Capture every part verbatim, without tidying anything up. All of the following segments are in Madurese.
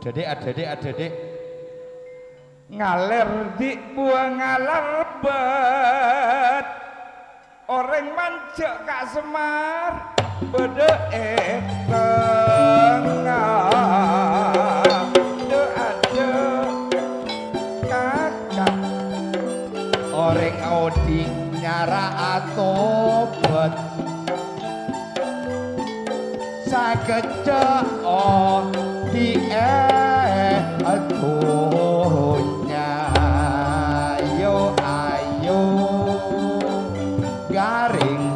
Dhâdhi', adhâdhi', adhâdhi'. Ngaler dhi' buwâ ngalarbât. Orèng manjâ' ka Semar bâdâ è tengnga. Dâ'-adâ' kaka'. Orèng odi' nyara atobât. Sakejjhâ' odi'è dhunnya. Yo, ayo, Garèng.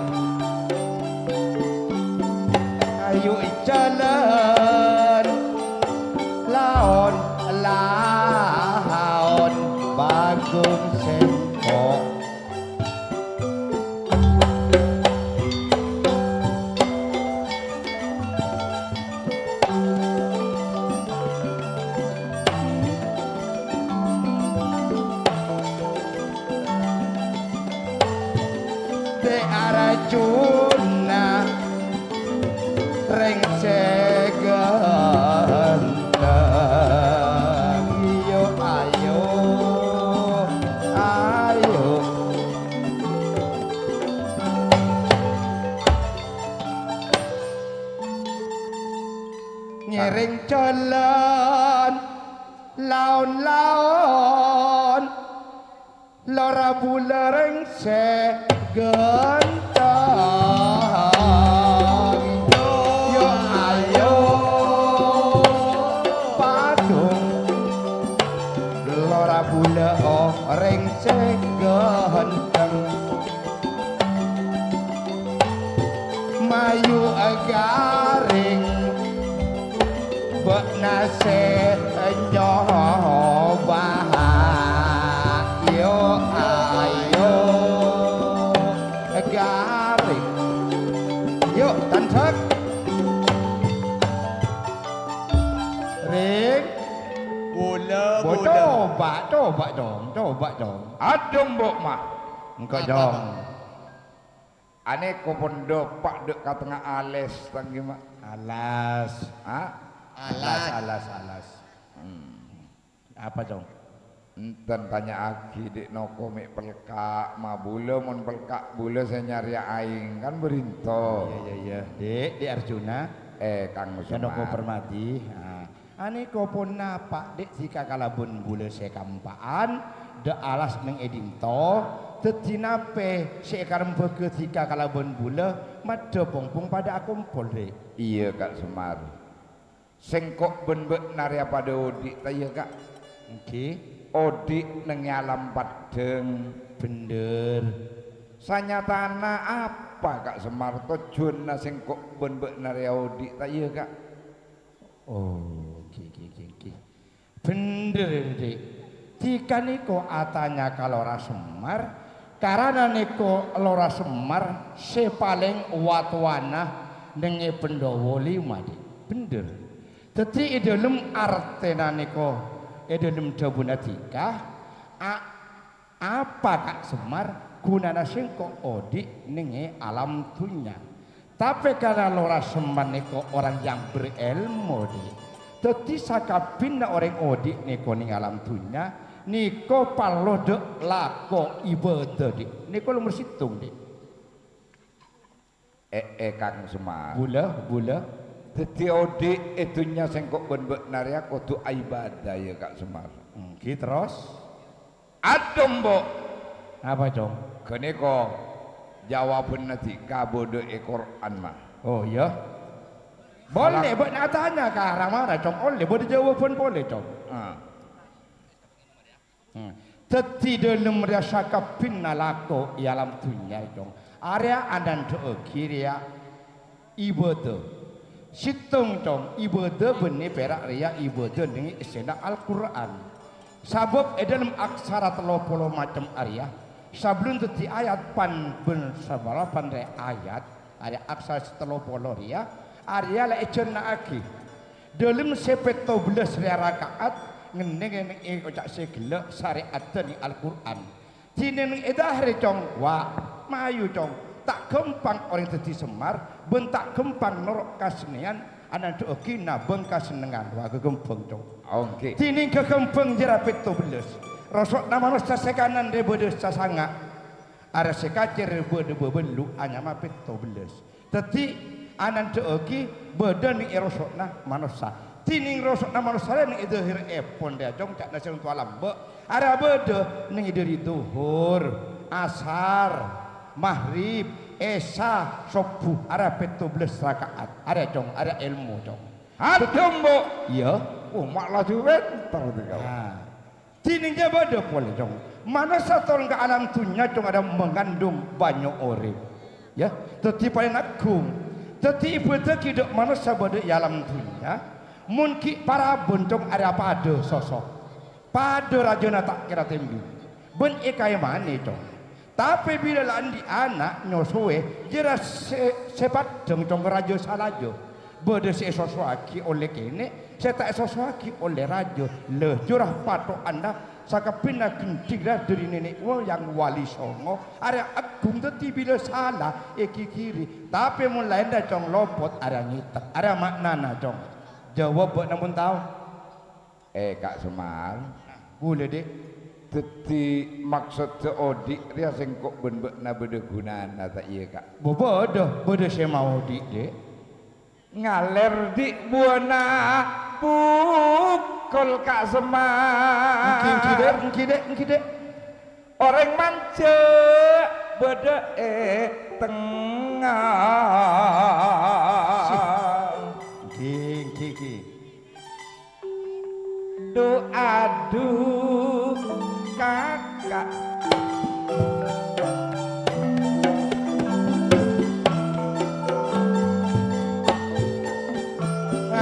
Ayo jhâlân laon-laon Bagong sèngko'. Dhi' arajuna rèng sè ghânteng. Iyo, ayo, ayo. Ngèrèng jhâlân laon-laon. Lora bulâ rèng sè ghânteng. Yo, ayo, padung. Lora bulâ, oh, rèng sè ghânteng. Mayu agarèng, bâ'na sè nyoba. Yo, ayo, garèng. Yo, tansak. Rèng. Bulâ, Bo-, bulâ. Coba, coba, Cong. Coba, Cong. Adung, Bo', Ma. Engko', Apa, Cong. Pak? Anèko pon dâpa' dâ' ka tengnga alas, tang ghi, Ma'. Alas. Ha? Alas. Alas, alas, alas. Hmm. Apa, Cong? Enten tanya'aghi dhi' noko mè' pelka', ma' bulâ mon pelka' bulâ sè nyarèya aèng, kan bârinto. Iyâ, iyâ, iyâ. Dhi', Dhi' Arjuna. Eh, Kang Kennoko Usman. Permadi. Ah. Anèko pon napa dhi' dhika kalabân bulâ sè kaempa'an, dâ' alas neng è dinto, dhâddhi napè sè èkarembhâghâ dhika kalabân bulâ, maddhâ pong-pong padâ akompol, Dhi'. Iyâ, Ka' Semar. Sèngko' bân bâ'na rèya padâ odi', ta' iyâ, Ka'? Èngghi. Odi' neng è alam paddhâng. Bhendher. Sanyatana apa, Ka' Semar, tojjhuwânna sèngko' bân bâ'na rèya odi', ta' iyâ, Ka'? Oh, èngghi, èngghi, èngghi, èngghi. Bhendher, Dhi'. Dhika nèko atanya ka Lora Semar, karana nèko Lora Semar sè palèng wa-towana neng è Pendowo lèma, Dhi'. Bhendher. Dhâddhi è dâlem artèna nèko, è dâlem dhâbuna dhika, a-, Apa, Ka' Semar, ghunana sèngko' odi' neng è alam dhunnya? Tapè karana Lora Semar nèko orèng yang berèlmo, Dhi'. Dhâddhi, sakabbhinna orèng odi' nèko neng alam dhunnya, nèko parlo dâ' lako ibâdâ, Dhi'. Nèko nomor sèttong, Dhi'. Eh, eh, Kang Semar. Bulâ, bulâ. Dhâddhi odi' è dhunnya sèngko' bân bâ'na rèya kodhu aibâdâ, yâ, Ka' Semar. Èngghi, terros? Adhu, Embu'. Apa, Cong? Ghânèka jawabanna dhika bâdâ è Qur'an, Ma. Oh, iyâ? Polè, Salah. Bâ'na atanya ka Rama, Cong. Ollè bâdâ jawaban polè, Cong. Ah. Hmm. Dhâddhi, dâlem rèya sakabbhinna lako è alam dhunnya, Cong. Arèya anandhâ'aghi rèya ibâdâ. Sèttong, Cong, ibâdâ bânnè pèra' rèya ibâdâ neng è èssèna Al-Qur'an. Sabâb è dâlem aksara tello polo macem arèya, sabellun dhâddhi ayat pan bân sabalapan rè-, ayat, arèya aksara sè tello polo rèya, arèya la èjhânna'aghi. Dâlem sè pètto bellâs rèya raka'at, ngennèng è oca' sè ghellâ' sarè'adda neng Al-Qur'an. Dhinèng è dhâhâr, Cong, wa', mayu, Cong, ta' ghâmpang orèng dhâddhi semmar, bân ta' ghâmpang noro' kasennèyan, Anandhâ'âghi nabâng kasennengngan. Wah, ghâghembhâng, Cong. Oh, ngghi. Dhinèng ghâghembhâng jârèya pètto bellâs. Roso'na manossa sè kanan rè bâdâ sasanga'. Arè sè kacèr bâdâ bâbâllu' anyama pètto bellâs. Dhâddhi, anandhâ'âghi bâdâ nèng è roso'na manossa. Dhinèng roso'na manossa rè nèng è dhâhirèpon rèya, Cong, ca'na sè ontowa lambâ'. Arè bâdâ nèng è dhâri Dhuhur, Asar, Maghrib, Isya, Sobbhu, arè pètto bellâs raka'at. Arè, Cong, arè èlmo, Cong. Adhu, Mbok. Iyâ. Oh, ma' laju wènter, tèngghâl. Nah. Dhinèng jâ bâdâ polè, Cong. Manossa toron ka alam dhunnya, Cong, arè mangandung bânnya' orèng. Yâ, dhâddhi palèng aghung. Dhâddhi, ibâdâ ghi' dâ' manossa bâdâ è alam dhunnya. Mon ghi' parabân, Cong, arè apadâ soso. Padâ rajâna ta' kèra tèmbhi. Bân èkaèmanè, Cong. Tapè bilâ la andi' ana' nyosowè, jârèya sè, sè paddhâng, Cong, rajâ salajâ. Bâdâ sè èsosowaghi ollè kènè', sè ta' èsosowaghi ollè rajâ. Lha, jârèya patho'anna sakabbhiyânna ghendhira dhâri nènè' moyang Wali Songo, arè aghung dhâddhi bilâ sala èghighiri. Tapè mon laènna, Cong, lopot arè ngètèk. Arè ma'nana, Cong. Jâwâb bâ'na mon tao. Eh, Ka' Semar. Ghulâ, Dhi'. Dhâddhi, maksoddhâ odi' rèya sèngko' bân bâ'na bâdâ ghunana, ta' iyâ, Ka'? Bâ-, bâdâ, bâdâ sè maodi', Dhi'. Ngalèr dhi' buwâna bukol Ka' Semar. Èngghi, èngghi, Dhi', èngghi, Dhi', èngghi, Dhi'. Orèng manjâ bâdâ è tengnga. Sih. Èngghi, èngghi, èngghi. Dhu, adhu, kaka'.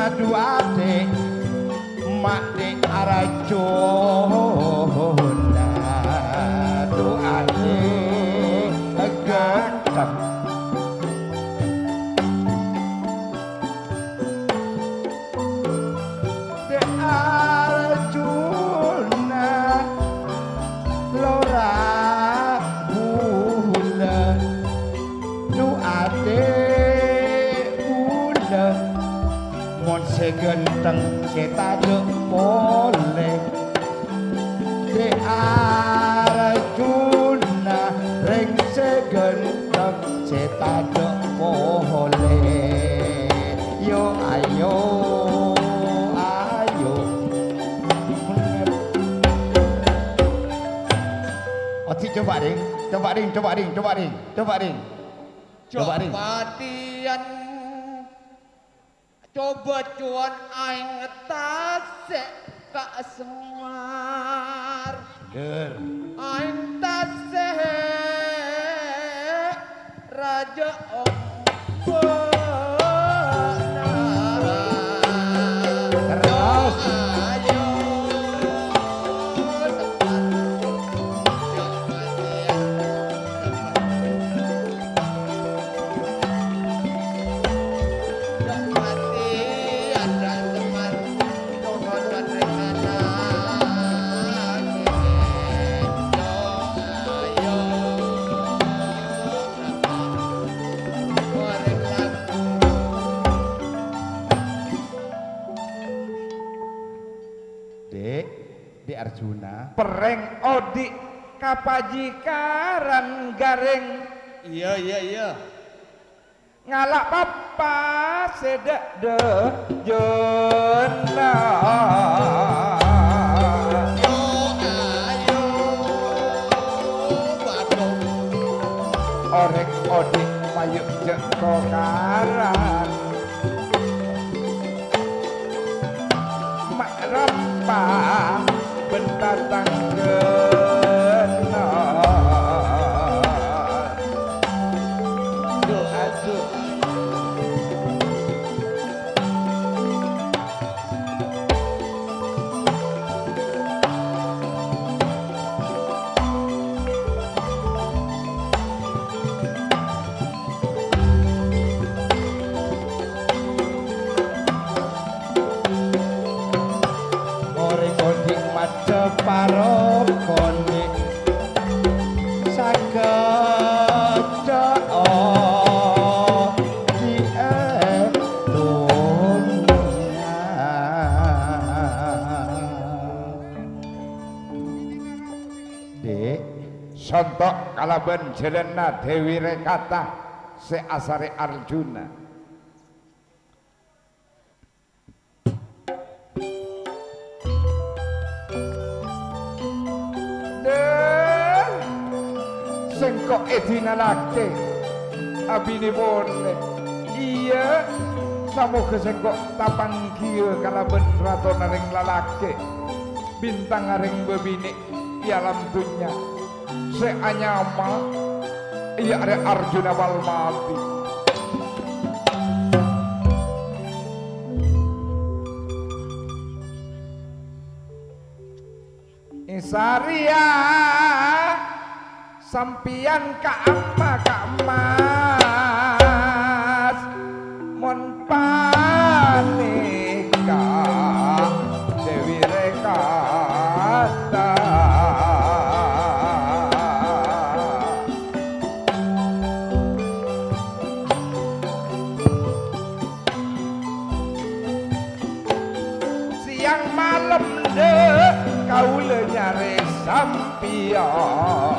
Adhu, adhi', ma' dhi' arajuna. Adhu, adhi', ganteng. Dhi' Arjuna, lora bulâ, dhu adhi' bulâ. Mon sè ghânteng sè tadâ' polè. Dhi' Arjuna, rèng sè ghânteng sè tadâ' polè. Yo, ayo, ayo. Odi', coba, Ding. Coba, Ding, coba, Ding, coba, Ding. Coba, Ding. Coba, Ding. Jhâ' patèyan. Coba cuwân aèng tasè' Ka' Semar. Bhender. Aèng tasè' rajâ ombâna. Terros. Ayo, Semar. Yo, Semar. Dhi', Dhi' Arjuna. Perrèng odi' kapajikaran garèng. Iyâ, iyâ, iyâ. Ngala' papa sè dâ'-dâjâna. Yo, ayo, badhong. Orèng odi' mayu jhâ' tokaran. Ma' rampa bân tatangghâna. Duh, aduh. Orèng odi' madhep parokon, Dhi'. Sagâjâ odi'è, Dhi', Ontok kalabân jhâlânna Dewi Rekata sè asarè Arjuna. Dâ, sèngko' èdinalakè abinè polè. Iyâ, samoghâ sèngko' tapangghiyâ kalabân ratona rèng lalakè, bintangnga rèng bâbinè' è alam dhunnya, sè anyama iyâ arè Arjuna Palmati. Sarèya sampèyan ka'amma ka'emmas, mon panèka Dewi Rekata. Sèyang malem, dâ', kaulâ nyarè sampèyan.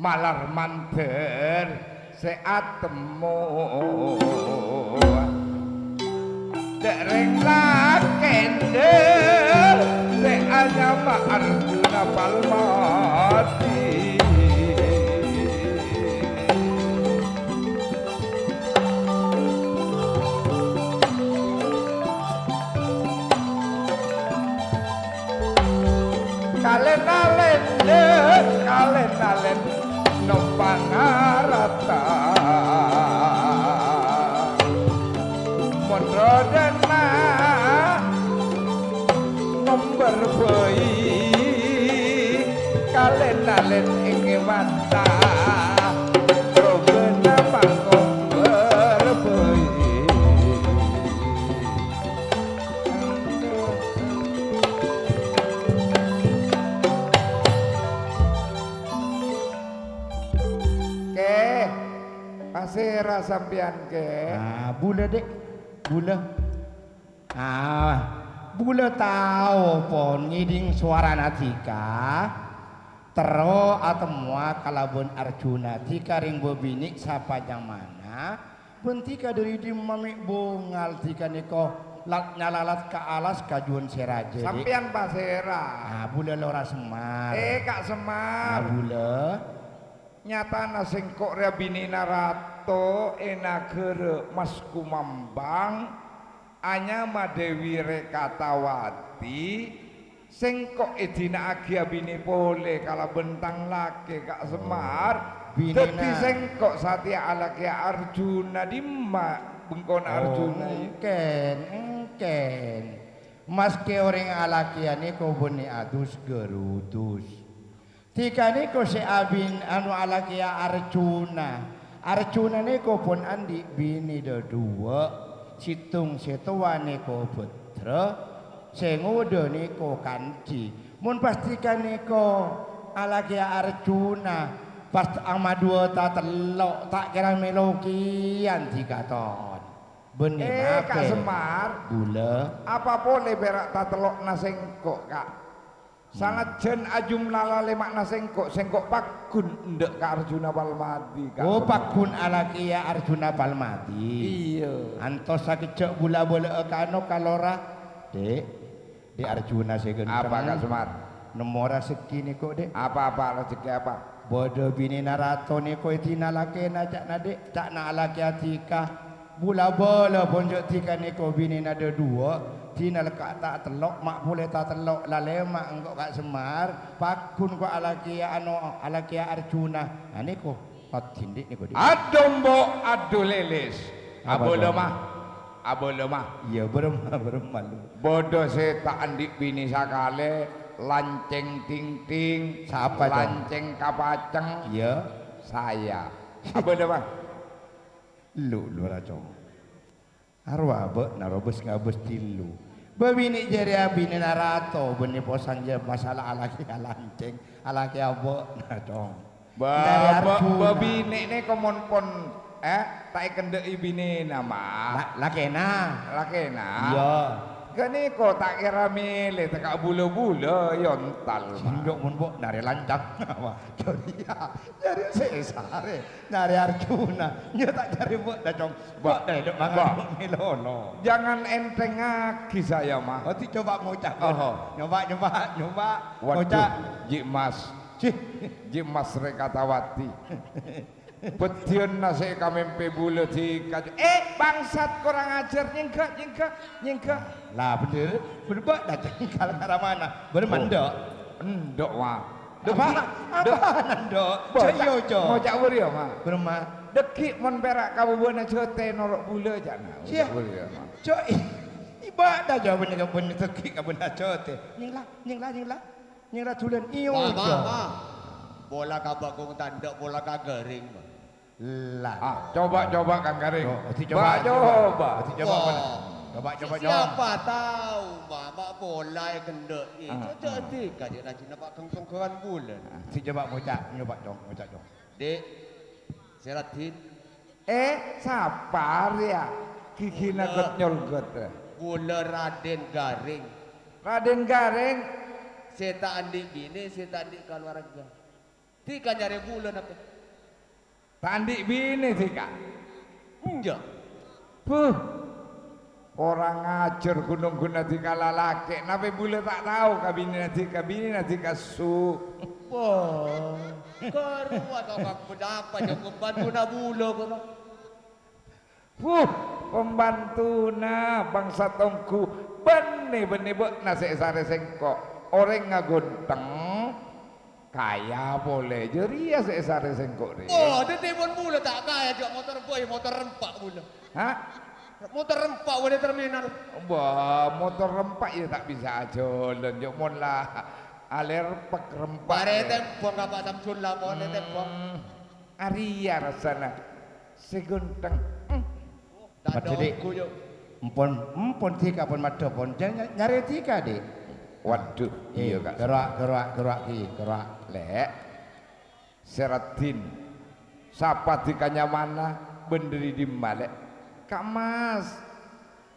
Malar mandhâr sè atemmo dâ' rèng lakèna sè anyama Arjuna Palmati. Kalèn-alèn, kalèn-alèn nompang arata. Mon rodana ngomber bhâi, kalèn-alèn èngèmata. Rodana pangomber bhâi. Kè, pasèra sampèyan, Kè? Ah, bulâ, Dè'. Bulâ. Ah, bulâ tao pon ngèdhing sowarana dhika. Terro atemmowa kalabân Arjuna dhika rèng bâbinè' sapanyamana. Bân dhika dâri dimma mè' bângal dhika nèko la-, nyalalat ka alas kajuwân sè rajâ, Dè'? Sampèyan pasèra? Ah, bulâ lora Semar. Eh, Ka' Semar. Ah, bulâ. Nyatana sèngko' rèya binèna rato è naghârâ Mas Kumambang, anyama Dewi Rekatawati. Sèngko' èdina'aghi abinè polè kalabân tang lakè, Ka' Semar. Oh, binèna. Dâddhi sèngko' satèya alakèya Arjuna. Dimma bengkona Arjuna, yâ? Oh, èngkèn, èngkèn. Maskè orèng alakèya nèko bânnè adus ghârudus. Dhika nèko sè abin-, anu, alakèya Arjuna. Arjuna nèko pon andi' binè dhâduwâ', sèttong sè towa nèko Bhadra, sè ngodâ nèko Kanci. Mon pas dhika nèko alakèya Arjuna, pas ama' duwâ' tatello', ta' kèra mèlo kèyan dhika, Ton. Bânnè, eh, Ka' Semar. Bulâ. Apa polè pèra' tatello'na sèngko', Ka'? Sanajjhân ajumlah lalèma'na sèngko', sèngko' pagghun endâ' ka Arjuna Palmadi, Ka'. Oh, Semar. Pagghun alakèya Arjuna Palmadi. Iyâ. Antos sakejjhâ' bulâ-bulâ'â ka anu, ka lora. Dè', Dè' Arjuna sè ghântheng. Apa, Ka' Semar? Nemmo rajhekkè nèko, Dè'. Apa-apa, rajhekkè apa? Bâdâ binèna rato nèko èdina lakèna, ca'na, Dè', ca'na alakèya dhika. Bulâ-bulâ pon jhâ' dhika nèko binèna dhâduwâ', dina lekka' ta' tello', ma' polè ta' tello', lalèma' engko' Ka' Semar, pagghun ko' alakèya, ano, alakèya Arjuna. Nah, nèko, tadhindi' nèko, Dè'. Adhu embo', adhu lèlès. Apa, Abâlâ, Dè'? Mah. Abâlâ, Ma. Iyâ, bârâmma, bârâmma, lu. Bâdâ sè ta' andi' binè sakalè, lancèng ting-ting, Sapa, Cong? Lancèng kapacèng. Iyâ. Saya. Abâlâ, Ma. Lu, lu, ra, Cong. Arowa bâ'na robes ngabes dillu. Bâbinè' jârèya binèna rato, bânnè posang jâ masalah alakè alancèng, alakè abâ'na, Cong. Ba-, Dari ba-, Arjuna. Bâbinè' nèko mon pon, eh, ta' èkendhâ'i binèna, Ma. La-, lakèna. Lakèna. Iyâ. Ghânèko ta' kèra mèlè, tèka' bulâ-bulâ, yontal, Ma. Sèngko' mon bâ'na rè lancang. Wah, jârèya. Jârèya sè èsarè. Nyarè Arjuna. Nya ta' nyarè bâ'na, Cong. Ba-, Bâ'na èdhâ' mangan ba-, bâ' mèlono. Jangan entengngaghi saya, Ma. Odi coba ngoca', Bun. Oho. Nyoba, nyoba, nyoba. Waduh, ngoca'. Ji' Mas. Cih. Ji' Mas Rekatawati. Bâddhiyânna sè èkamèmpè bulâ dhika. Eh, bangsat, kurang ajar. Nyèngghâ', nyèngghâ', nyèngghâ'. Lah, bhender. Bhender bâ'na, Cong. Kal karamana. Bhender Oh. mandâ'. Endâ', Wa. Dâggi', Apa? dâ-, Apa, Nando? Ngoca', Cok, iya, Cok. ngoca' bâriyâ, Ma. Bârâmma? Dâggi' mon pèra' kabâbâna jâtè noro' bulâ, ca'na. Siya. Ngoca' bâriyâ, Ma. Cok, i-, ibâdâ jâ bânnè, bânnè dâggi' kabâbâna jâtè. Nyèngla, nyèngla, nyèngla. Nyèngla dhulân. Iyo, Ma, Ma, Cok. Ma. Pola ka bâkong tandhâ', pola ka ghâring, Ma. Lah. Ah, coba, coba, Kang Garing. Oh, odi coba, Mbak, coba. coba. Odi coba, Wah. mana? Coba, coba, coba. Siapa tahu, Ma, ma' pola èkendhâ'i. Ah, Cocok ah. di, kajak lagi napa kengkenggan bulan. Ah, odi coba ngoca', nyoba dong, ngoca' dong. Dek, Seraddin. Eh, sapa rèya? Ghigina Bulâ. ghet-nyolghet, eh. Bulâ Raden Garing. Raden Garing? Sè ta' andi' binè, sè ta' andi' kaluwarga. Dhika nyarè bulâ napa? Ta' andi' binè dhika? Enjâ'. Buh. Korang ajhâr ghun-ongghunna dhika lalakè'. Napè bulâ ta' tao ka binèna dhika? Binèna dhika su. Wah, karowa tao ka ponapa jhâ' pembantuna bulâ kono? Wuh, pembantuna bangsa tonggu, bânnè, bânnè bâ'na sè èsarè sèngko'. Orèng ngagontheng, kaya polè. Jârèya sè èsarè sèngko' rè. Oh, dhâddhi mon bulâ ta' kaya, jhâ' motor boy, motor rempa' bulâ. Hah? Motor rempa' bulâ terminal. Wah, motor rempa' ya ta' bisa ajhâlân, jhâ' mon la alèrpek rempa'. Barè rè. Tembhâng ka Pak Samsul la, mon Hmm. tembhâng. Arèya rassana sè ghântheng. Hmm. Madhâ, Dik. Empon, empon dhika pon madhâ pon. Jhâ' nya-, nyarè dhika, Dik. Waduh, Eh, iyâ, Kak. Gherowa', gherowa', gherowa', Ki, gherowa'. Lè', Seraddin, sapa dhika nyamana, bân dâri dimma, Lè'? Kak Mas.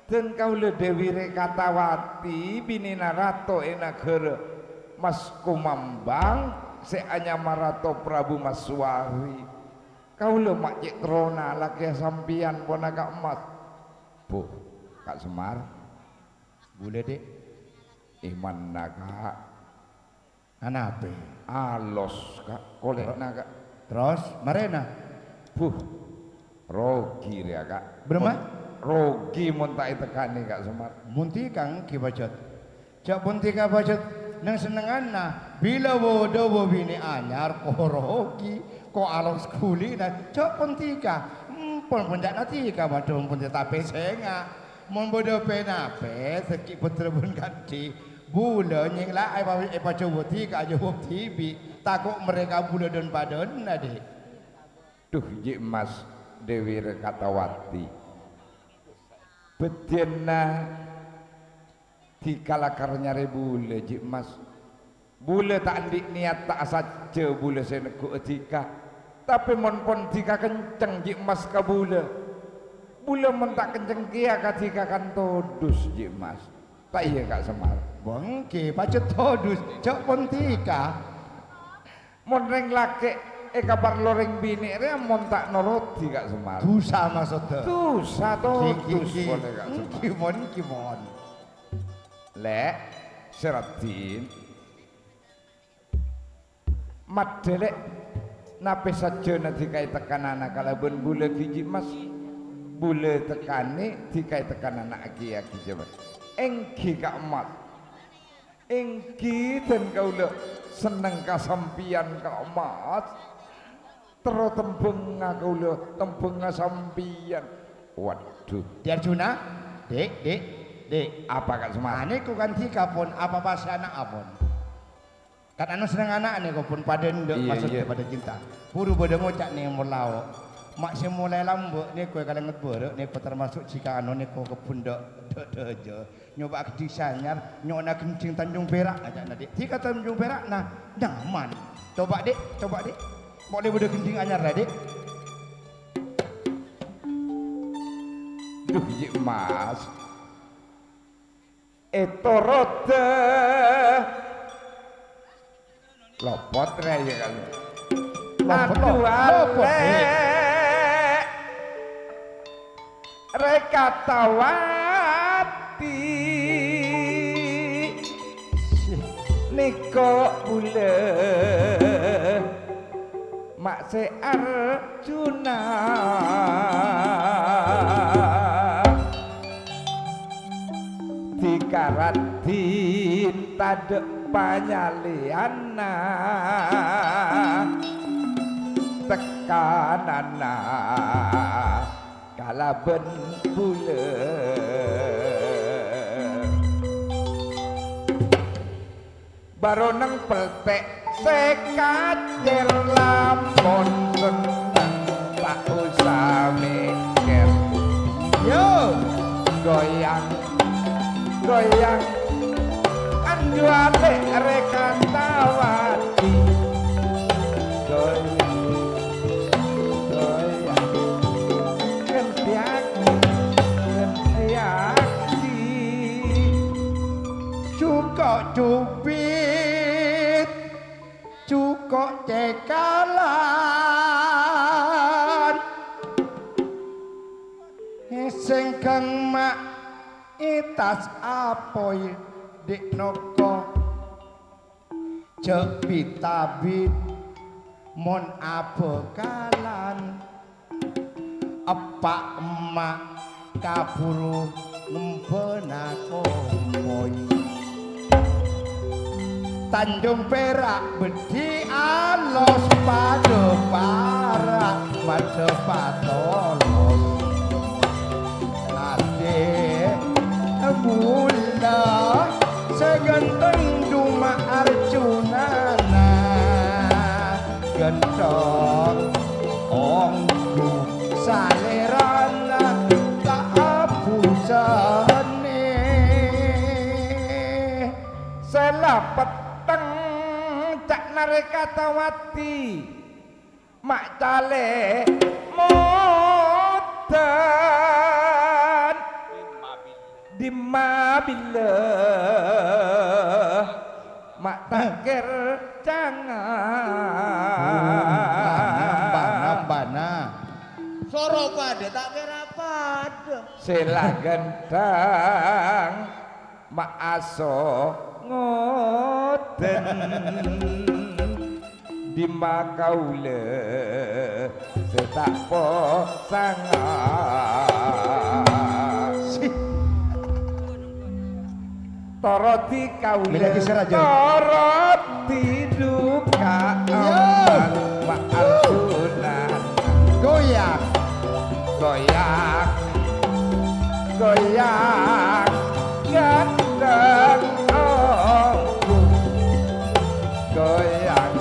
Dân kaulâ Dewi Rekatawati, binèna rato è naghârâ Mas Kumambang sè anyama Rato Prabu Maswari. Kaulâ ma' cè' terrona lakèya sampèyan, pona Kak Mas. Buh, Kak Semar. Bulâ, Dik. Imanna, Kak. Anapè? Alos, Kak. Kolè'na, Kak. Terros, marèna? Buh. Rogi rèya, Kak. Bârâmma? Mon-, rogi mon ta' ètekkanè, Kak Semar. Mon dhika èngghi pajhât. Jhâ' pon dhika pajhât neng-sennengnganna. Bilâ bâdâ bâbinè anyar, ko' rogi, ko' alos ghulina. Jhâ' pon dhika. Empon pon ca'na dhika, madhâ pon tapè sènga'. Mon bâdâ pènapè, dhâggi' pottra bân kadhi. Bulâ nyèngla'a èpa-, èpajhâwâ dhika, ajâwâb dhibi'. Tako' marèka bulâ dân-padânna, Dik. Duh, Ji' Mas Dewi Rekatawati. Bâdhiyânna dhika lakar nyarè bulâ, Ji' Mas. Bulâ ta' andi' niyat ta' asajjhâ bulâ sè neggu'â dhika. Tapè mon pon dhika kenceng, Ji' Mas, ka bulâ. Bulâ mon ta' kenceng kèya ka dhika kan todus, Ji' Mas. Ta' iyâ, Kak Semar? Bângkè, pajhât todus, jhâ' pon dhika. Mon rèng lakè' èkaparlo rèng binè' rèya mon ta' norodi, Kak Semar. Dhusa maksodda. Dhusa, Ki, ki, todus ki. polè, Kak Semar. Èngghi mon, èngghi mon. Lè', Seraddin. Maddhâ, Lè'. Napè sajjhâna dhika ètekkanana kalabân bulâ ghi' Ji' Mas? Bulâ tekkanè dhika ètekkanana ghi' Ji' Mas. Èngghi, Kak Mas. Èngghi, dân kaulâ senneng ka sampèyan, Kak Mas. Terro tembhângnga kaulâ, tembhângnga sampèyan. Waduh. Dhi Arjuna, Dik, Dik, Dik. Apa, Kang Semar? Ane ko kan dhika pon, apa pas ana' pon? Kan anu seneng ana' nèko pon padâ endâ', Iyâ, maksudnya iyâ. Padâ cinta. Buru bâdâ ngoca' nèng molao. Ma' sè molaè lambâ' nèko kalènget bârâ' nèko termasuk jika anu nèko kebbhun dâ', dâ', dâjâ. Nyobâ ghâddhing sè anyar, nyo'ona ghâddhing Tanjung Perak, ajâ'na, Dik. Dhika Tanjung Perak, nah, nyaman. Coba, Dik, coba, Dik. Polè bâdâ ghâddhing anyar, la, Dik. Duh, iyâ, Mas. Ètoroda. Lopot rè, ya, kan? Lopot, Abdul lopot, Alek. Rè Katawati. Nèko bulâ. Ma' sè Arjuna. Dhika raddhin tadâ' panyalèyanna. Tekananna kalabân bulâ. Bârâ neng peltè' sè kacèr, lamon senneng ta' osa mèkkèr. Yo! Goyang, goyang, anjuwâlè rè Katawati. Goyang, goyang, ghântèyaghi, ghântèyaghi. Jhuko' jhubit, jhuko' cèkalan. Sèngghâng ma' è attas apoy dhi' noko. Jhâ' bit-abit mon abhâkalan. Eppa' emma' kabhuru ngembhâna kompoy. Tanjung Perak beddhi alos, padâ para' madhâp atolos. Ati bulâ sè ghânteng coma Arjunana, ghânteng ongghu salèrana ta' abhusana. Sè la petteng ca'na Rè Katawati. Ma' calè modân. Dimma bilâ ma' ta' kèr cangan. Bana, bana, bana. Soro padâ ta' kèra padâ. Sè la ghânteng ma' aso ngodân. Dimma kaulâ sè ta' posanga. Torodi kaulâ, Miladi sè rajâ. Torodi duka. Yo. Aman ma' Arjuna. Goyang. Goyang, goyang, ghânteng ongghu. Goyang,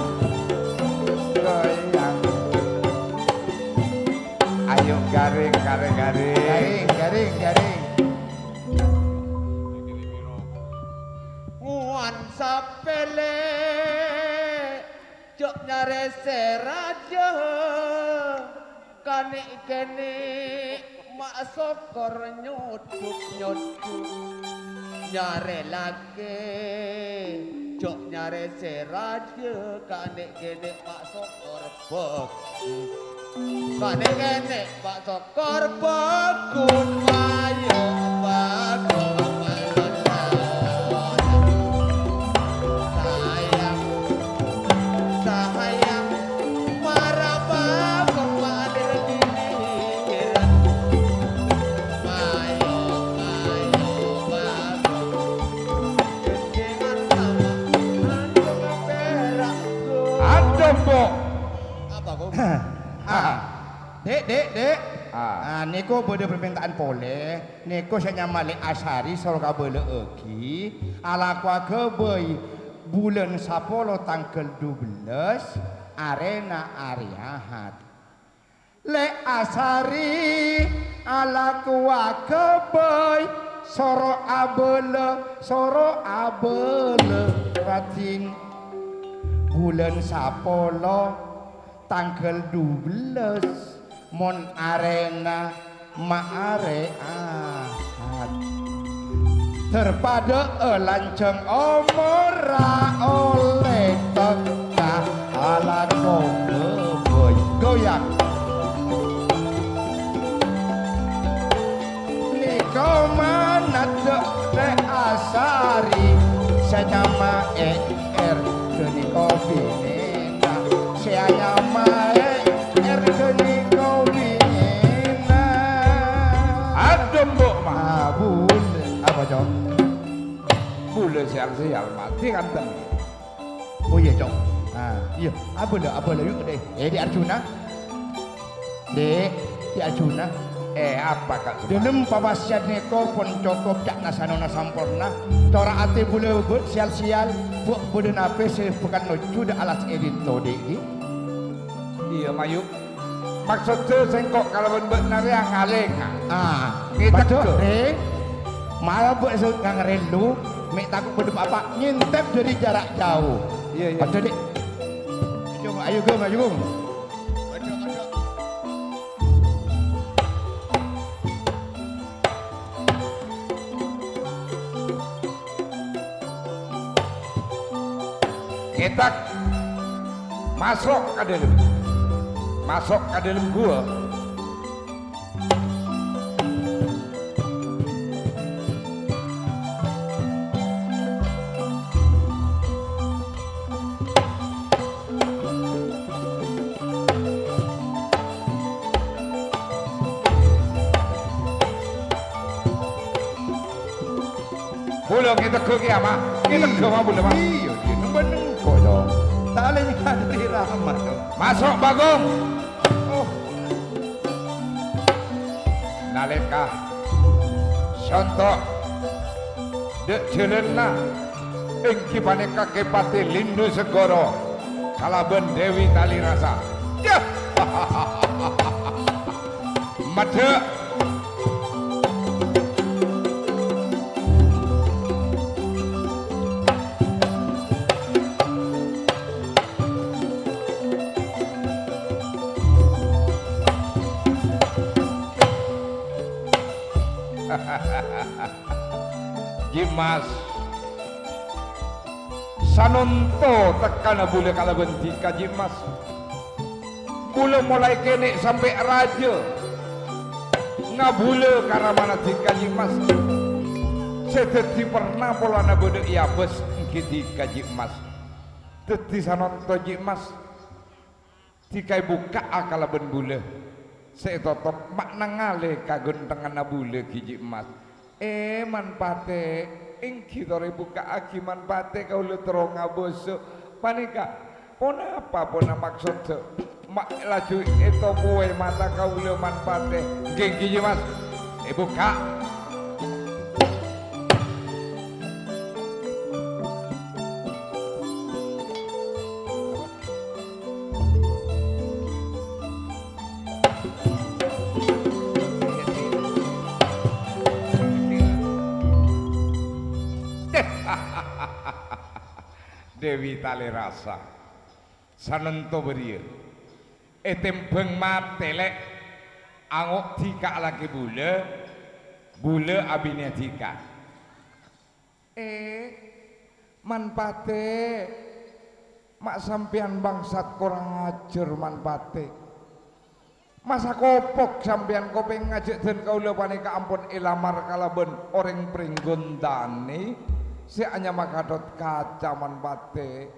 goyang. Ayo garing, garing, garing. Garing, garing, garing. Ngowan sapèlè. Jhâ' nyarè sè rajâ, kanè'-kènè' ma' sokor nyodhuk-nyodhuk. Nyarè lakè, jhâ' nyarè sè rajâ, kanè'-kènè' ma' sokor bhâghus. Kanè'-kènè' ma' sokor bhâghus, mayu bhâghus. Sayang, sayang, mara bhâghus madir gilingiran. Mayu, mayu, bhâghus. Gendhengan sama, anu perak, Gu. Aduh, Mbok. Apa, Gu? Ah. Dek, dek, dek. Ah. Ah, nèko bâdâ parmènta'an polè. Nèko sè nyama Lè' Asari soro kabâlâ'aghi. Alako aghâbây bulân sapolo tangghâl dubellâs, arèna arè Ahad. Lè' Asari alako aghâbây, soro abâlâ, soro abâlâ, Radin. Bulân sapolo, tangghâl dubellâs, mon arèna ma' arè Ahad. Dâr padâ'â lanjhâng omorra ollè tekka alako bâbâi. Goyang. Nèko manadâ' Lè' Asari, sè nyama Èr ghânèka binèna. Sè anyama Èr ghânèka binèna. Adhem, Bu', Ma. Ah, bulâ. Apa, Cong? Bulâ sèyal-sèyal mati kanten. Oh, iyâ, Cong. Ah, iyâ. Abâlâ, abâlâ, yu', Dè. Eh, Dè Arjuna. Dè, Dè Arjuna. Eh, apa, Ka' Semar? Dâlem pawasiyan nèko pon cokop ca'na sanona samporna. Tora atè bulâ bâ-, sèyal-sèyal, bu-, bulâ napè sè bhâkal nojjhu dâ' alas è dinto, Dè, ghi? Iyâ, mayu. Maksodda sèngko' kalabân bâ'na rèya ngalènga. Ah, ngètègghâ. Padâ, Rè. Mara bâ' sè ngangrellu, mè' tako' bâdâ pa-apa, nyèntep dâri jhârâ' jhâu. Iyâ, iyâ. Padâ, Dè'. Ayo, Gung, ayo, Gung, ayo, Gung. Ngètèk. Maso' ka dâlem. Maso' ka dâlem ghuwâ. Bulâ ngètègghâ kèya, Ma. Ngètègghâ, Ma, bulâ, Ma. Iyâ, iyâ, nembhân engko', to. Ta' ollè nyadâri Rama, to. Maso', Bagong. Oh. Nalèka sonto' dâ' jhâlânna èngghi panèka Kè Patè Lindhu Segoro kalabân Dèwi Talèrasa. Yah! Maddhâ'. Ji' Mas. Sanonto tekkana bulâ kalabân dhika, Ji' Mas. Bulâ molaè kènè' sampè' rajâ ngabulâ ka ramana dhika, Ji' Mas. Sè dhâddhi perna polana bâdâ è abâs èngghi dhika, Ji' Mas. Dhâddhi sanonto, Ji' Mas. Dhika èbukka'a kalabân bulâ. Sè ètotop ma' nangalè ka ghuntengnganna bulâ ghi' Ji' Mas. Eh, Man Patè, èngghi torè bukka'aghi, Man Patè, kaulâ terro ngabâsâ. Panèka, ponapa pona maksodda? Ma' laju ètopowè mata kaulâ, Man Patè. Èngghi, èngghi, Ji' Mas. Èbukka'. Dèwi Talèrasa. Sanonto bâriyâ. Ètèmbhâng matè, Lè'. Ango' dhika alakè bulâ, bulâ abinèya dhika. Eh, Man Patè, ma' sampèyan bangsat korang ajhâr, Man Patè. Masa kopok sampèyan kopèngnga jhâ' dân kaulâ panèka ampon èlamar kalabân orèng Pringgon Tanè sè anyama Gatot Kaca, Man Patè.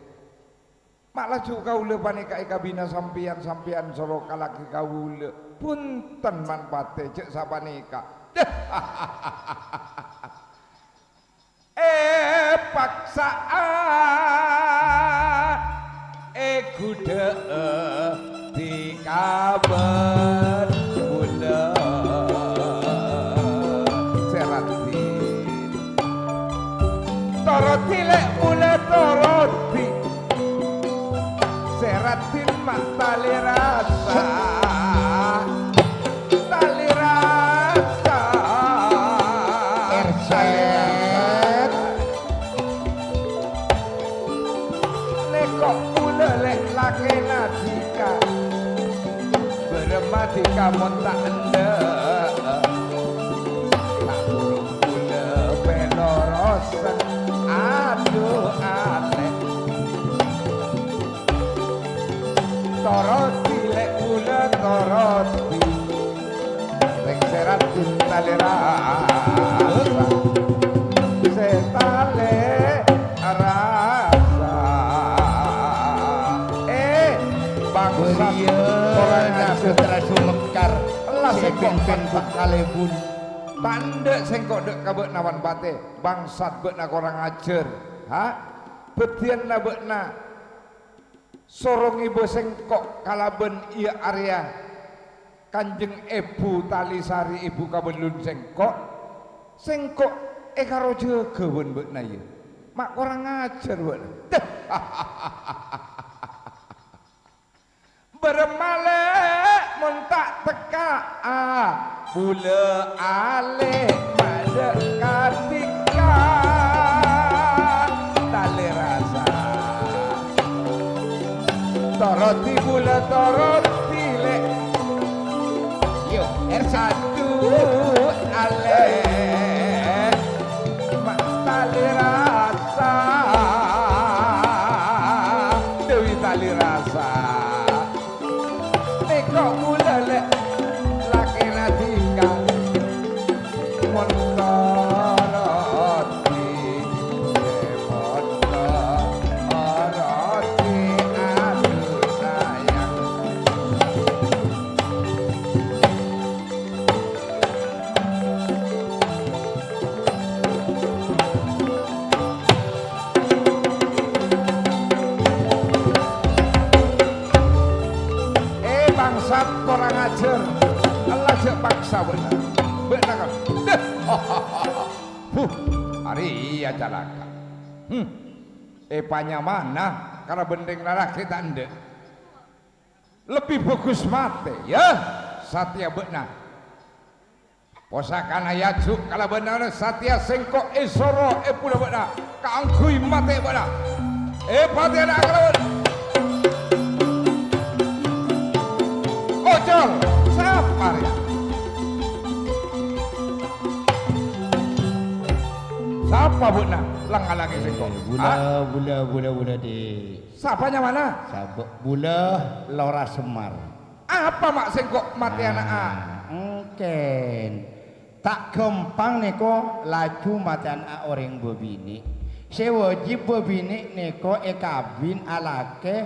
Ma' laju kaulâ panèka èkabina sampèyan, sampèyan soro ka lakè kaulâ. Bhunten, Man Patè, jhâ' sapanèka. Èpaksa'a èghudhâ'â dhika bân bulâ. Mon ta' endâ', ta' burung bulâ pelorosen. Adu, alè'. Toroti, lè', bulâ toroti. Lèngsèran talè rasa. Sè talè rasa. Eh, bangsa. Beliau korang ajar. Putra Sumekar. Allah sè sèngko' pimpin bangsa. Bukalebu. Tandhâ sèngko' dâ' ka bâ'na wan patè. Bangsat bâ'na korang ajar. Ha? Bâdiyânna bâ'na. Soro ngibâ sèngko' kalabân iyâ arèya Kanjeng Èbhu Talisari, èbhu kabellun sèngko'. Sèngko' èkaro jâgâ bân bâ'na, iyâ. Ma' korang ajar bâ'na. Bârâmma lè' mon ta' tekka'a, bulâ alè' madâ' kadhika. Talè rasa. Toroti bulâ, toroti lè'. Yo, èrsadu alè'. Ma' talè rasa. Dewi Talè Rasa. Tèko' bulâ lè', lakèna dhika. Mon toroti, mon toroti, adu sayang. Eh, bangsat, korang ajar. Allah jhâ' paksa bâ'na. Bâ'na kan. Deh. Huh, arèya calaka. Hmm. Èpanyamana kalabân rèng lalakè ta' endâ'. Lebbi bhâghus matè, yâ. Satèya bâ'na. Posakana èaju' kalabân satèya sèngko' èsoro èbhuna bâ'na kaangghuy matè bâ'na. Èpatè'ana kalabân. Ocol, sapa rèya? Sapa bâ'na? Lang-ngalangnga sèngko'. Bulâ, ah? Bulâ, bulâ, bulâ, Dhi'. Sapa nyamana? Sabâ' bulâ Lora Semar. Apa ma' sèngko' matè ana'a? Ah, èngkèn. Ta' ghâmpang nèko laju matè ana'a orèng bâbinè'. Sè wâjib bâbinè' nèko èkabin alakè,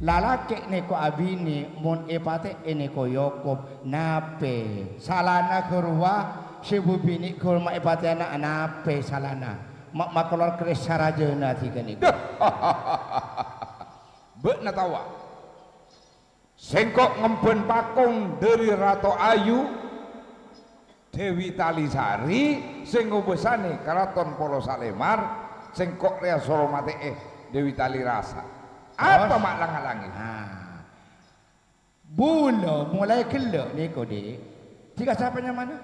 lalakè nèko abinè', mon èpatè'è nèko èokom. Napè salana ghâruwa sè bâbinè' ghâruwa ma' èpatè'è ana'a, napè salana? Ma', makalowar kres sarajâna dhika nèko. Bâ'na taowa? Sèngko' ngembhân pakong dhâri Rato Ayu, Dewi Talisari, sè ngobâsanè Karaton Polo Salemar, sèngko' rèya soro matè'è Dewi Talirasa. Apa ma' lang-ngalangnga? Nah. Bulâ molaè ghellâ' nèko, Dhi'. Dhika sapa nyamana?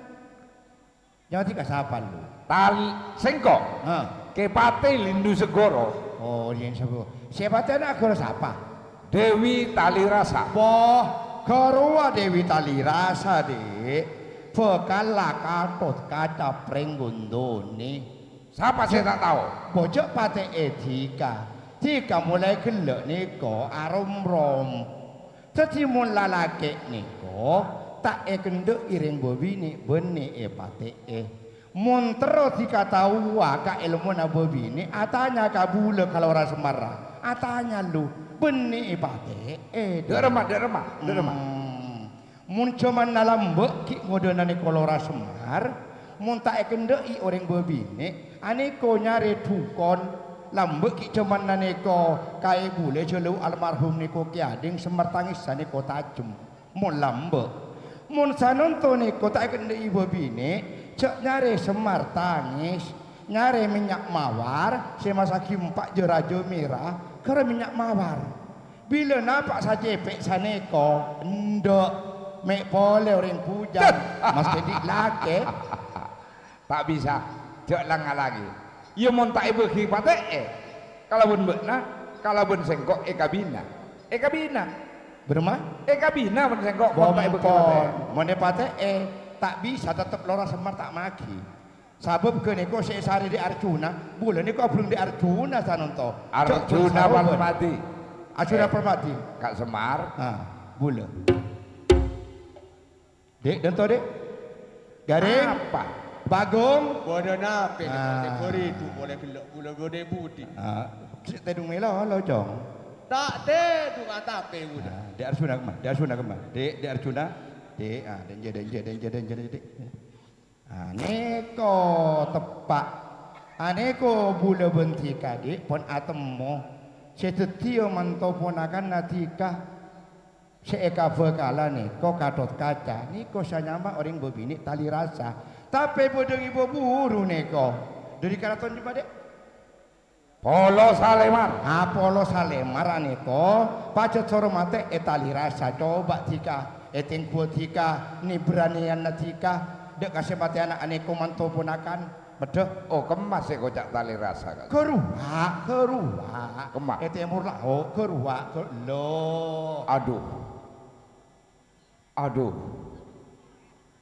Nyama dhika sapa lu? Tal-, sèngko'. Ha. Kè Patè Lindu Segoro. Oh, iyâ, sapa? Sè patè'è ana'a ghâruwa sapa? Dewi Talirasa. Wah, ghâruwa Dewi Talirasa, Dhi'. Bhâkal la Gatot Kaca Pringgondonè. Sapa sè ta' tao? Bhâjâ patè'è dhika. Dhika molaè ghellâ' nèko aromrom. Dhâddhi mon lalakè' nèko ta' èkendhâ'i rèng bâbinè', bânnè èpatè'è. Mon terro dhika taowa ka èlmona bâbinè', atanya ka bulâ ka Lora Semarra. Atanya lu, bânnè èpatè'è. Dâ' remma, dâ' remma, dâ' remma. Hmm. Mon jhâmanna lambâ' ghi' ngodâna nèko Lora Semar, mon ta' èkendhâ'i orèng bâbinè', anèko nyarè dhukon. Lambâ' ghi' jhâmanna nèko kaè bulâ jhâlâu almarhum nèko Kè Ading Semar Tangèssa nèko tajhem. Mon lambâ'. Mon sanonto nèko ta' èkendhâ'i bâbinè', jhâ' nyarè Semar Tangès, nyarè mènnya' mawar sè massaghi empa' jâ-rajâ mèra, ghârâ mènnya' mawar. Bilâ napa' sacèpè' sanèko, endâ'. Mè' polè orèng bujâng, mesthè dhi' lakè'. Ta' bisa, jhâ' lang-ngalangnga. Iyâ mon ta' èbâghi patè'è, kalabân bâ'na, kalabân sèngko' èkabina. Èkabina. Bârâmma? Èkabina mon sèngko', mon ta' èbâghi patè. Mon èpatè'è, ta' bisa, tettep lora Semar ta' maghi. Sabâb ghânèka sè èsarè Dhi' Arjuna, bulâ nèko abhâreng Dhi' Arjuna sanonto. Arjuna Palmadi. Arjuna Palmadi. Ka' Semar. Ah, bulâ. Dhi', dânto, Dhi'. Garèng. Apa? Bagong. Bâdâ napè, Ah. Dhi', bâri' du polè ghellâ' bulâ ghâdhâ budi. Ah, sè tèdung mèlo lo, Cong. Ta' tèdung atapè bulâ. Ah, Dhi' Arjuna kemma, Dhi' Arjuna kemma. Dhi', Dhi' Arjuna. Dhi', ah, dènjè, dènjè, dènjè, dènjè, Dhi'. Ah, nèko teppa'. Ah, nèko bulâ bân Dhika, Dhi', pon atemmo. Sè dhâddhiyâ manto ponakanna Dhika. Sè èkabhâkala nèko Gatot Kaca, nèko sè anyama orèng bâbinè' Tali Rasa. Tapè bâdâ ngibâ buru nèko. Dâri karaton jemma, Dhi'? Polo Salemar. Ah, Polo Salemar anèko, pajhât soro matè è Tali Rasa. Coba Dhika, ètèngguwâ Dhika, nè bârânnèyanna Dhika, dâ' ka sè matèyana anèko manto ponakan. Peddhâ. Oh, kemma sè èkoca' Tali Rasa, Ka'? Ghâruwa', ghâruwa'. Kemma? È tèmor lao', ghâruwa', ghâ-, lo. Adhu. Adhu.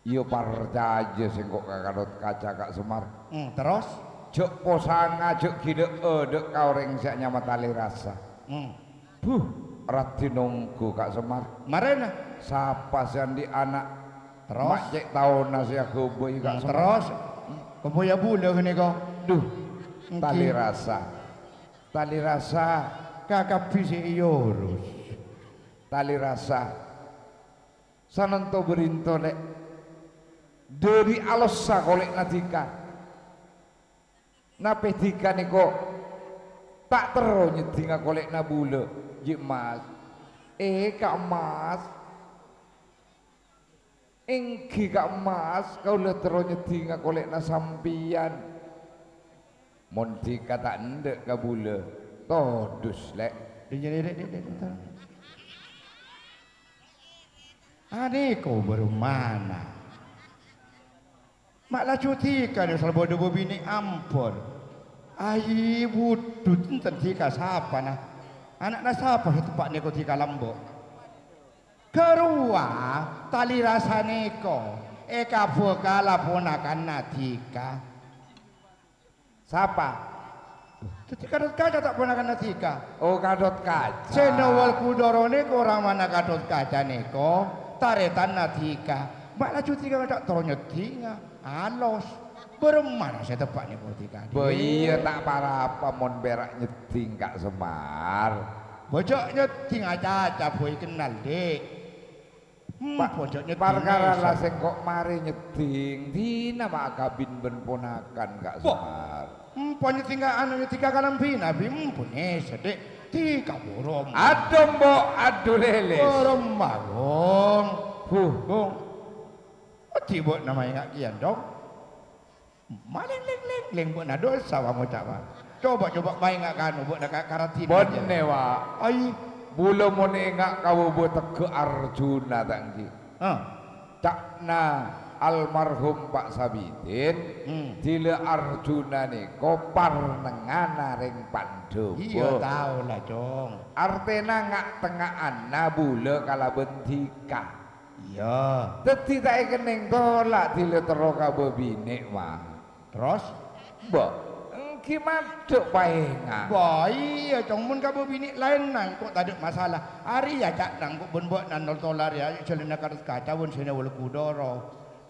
Iyâ parcajâ sèngko' ka Gatot Kaca, Ka' Semar. Hmm, terros? Jhâ' posanga, jhâ' ghilâ'â dâ' ka orèng sè anyama Tali Rasa. Hmm. Buh, raddhin ongghu, Ka' Semar. Marèna? Sapa sè andi' ana'? Terros? Ma' cè' taonna sè aghâbây, Ka' Hmm, Semar. Terros? Kobâ ya bulâ ghânèka. Duh, Èngghi. Tali Rasa. Tali Rasa. Kakabbhi sè èyorus. Tali Rasa. Sanonto bârinto, Lè'. Dâri alossa kolè'na Dhika. Napè Dhika nèko ta' terro nyeddhinga kolè'na bulâ, Ji' Mas? Eh, Ka' Mas. Èngghi, Ka' Mas, kaulâ terro nyeddhinga kolè'na sampèyan. Mon Dhika ta' endâ' ka bulâ, todus, Lè'. Dhi', dhi', dhi', dhi', dhi', dhi'. Anèko bârâmmana. Ma' laju Dhika nè salbâdhâ bâbinè' ambâr. Ai, budhut enten Dhika sapana. Ana'na sapa sè teppa' nèko Dhika lambâ'? Ghâruwa Tali Rasa nèko èkabhâkala ponakanna Dhika. Sapa? Dhâddhi Gatot Kaca ta' ponakanna Dhika. Oh, Gatot Kaca. Sè nowol kudoro nèko ramana Gatot Kaca nèko, tarètanna Dhika. Ma' laju Dhika ta' terro nyeddhinga. Alos. Bârâmmana sè teppa' nèko Dhika, Dhi'? Bâ iyâ ta' para-apa mon pèra' nyeddhing, Ka' Semar. Bâ jhâ' nyeddhing acaca bhâi kennal, Dhi'. Hmm, Pa-, bâ jhâ' nyeddhing parkara mèsem. La sèngko' marè nyeddhing, dinah ma' akabin bân ponakan, Ka' Wah. Semar. Empo nyeddhinga, anu, nyeddhinga kalambhina, bi' empo nèser, Dhi'. Dhika buru. Adhu, Mbok, adhu, Lèlès. Buru, Mbok. Huh. Bung. Odi bâ'na maènga' kèya, Dong. Malèng, lèng, lèng, lèng, bâ'na dhusa, wa, ngoca', wa. Coba, coba maènga' ka anu, bâ'na ka-, karadhinah, Bânnè, wa. Ai. Bulâ mon enga' ka bâbâ tegghâ' Arjuna, ta' ènggi? Ah. Ca'na almarhum Pa' Sabidin, Hmm. Dhilâ Arjuna nèko parnengana rèng Pandhawa. Iyâ, tao la, Cong. Artèna nga'-tengnga'anna bulâ kalabân dhika. Iyâ. Dhâddhi ta' èkennèng tola' dhilâ terro ka bâbinè', ma. Terros? Bâ, ènggi maddhâ paènga'. Bâ, iyâ, Cong, mon ka bâbinè' laènna engko' tadâ' masalah. Arèya ca'na engko' bân bâ'na nol-tola rèya jhâlânna Gatot Kaca bân sè nowol kudoro.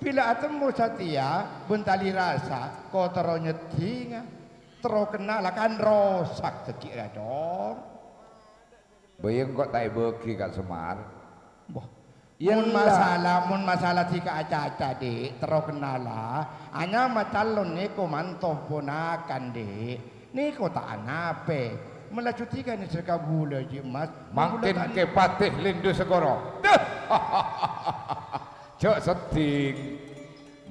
Bilâ atemmo satèya bân Tali Rasa, ko' terro nyeddhinga. Terro kennala kan rosak dhâggi' rèya, Cong. Bâ, iyâ engko' ta' èbâghi ka Semar. Wah. Iyâ, mon la. Masalah, mon masalah dhika acaca, Dik, terro kennala. Anyama calon nèko manto ponakan, Dik. Nèko ta' anapè. Melaju dhika nèser ka bulâ, Ji' Mas. Mangkèn bulâ ta' kè patè Lindhu Segoro. Duh! Jhâ' seddhing.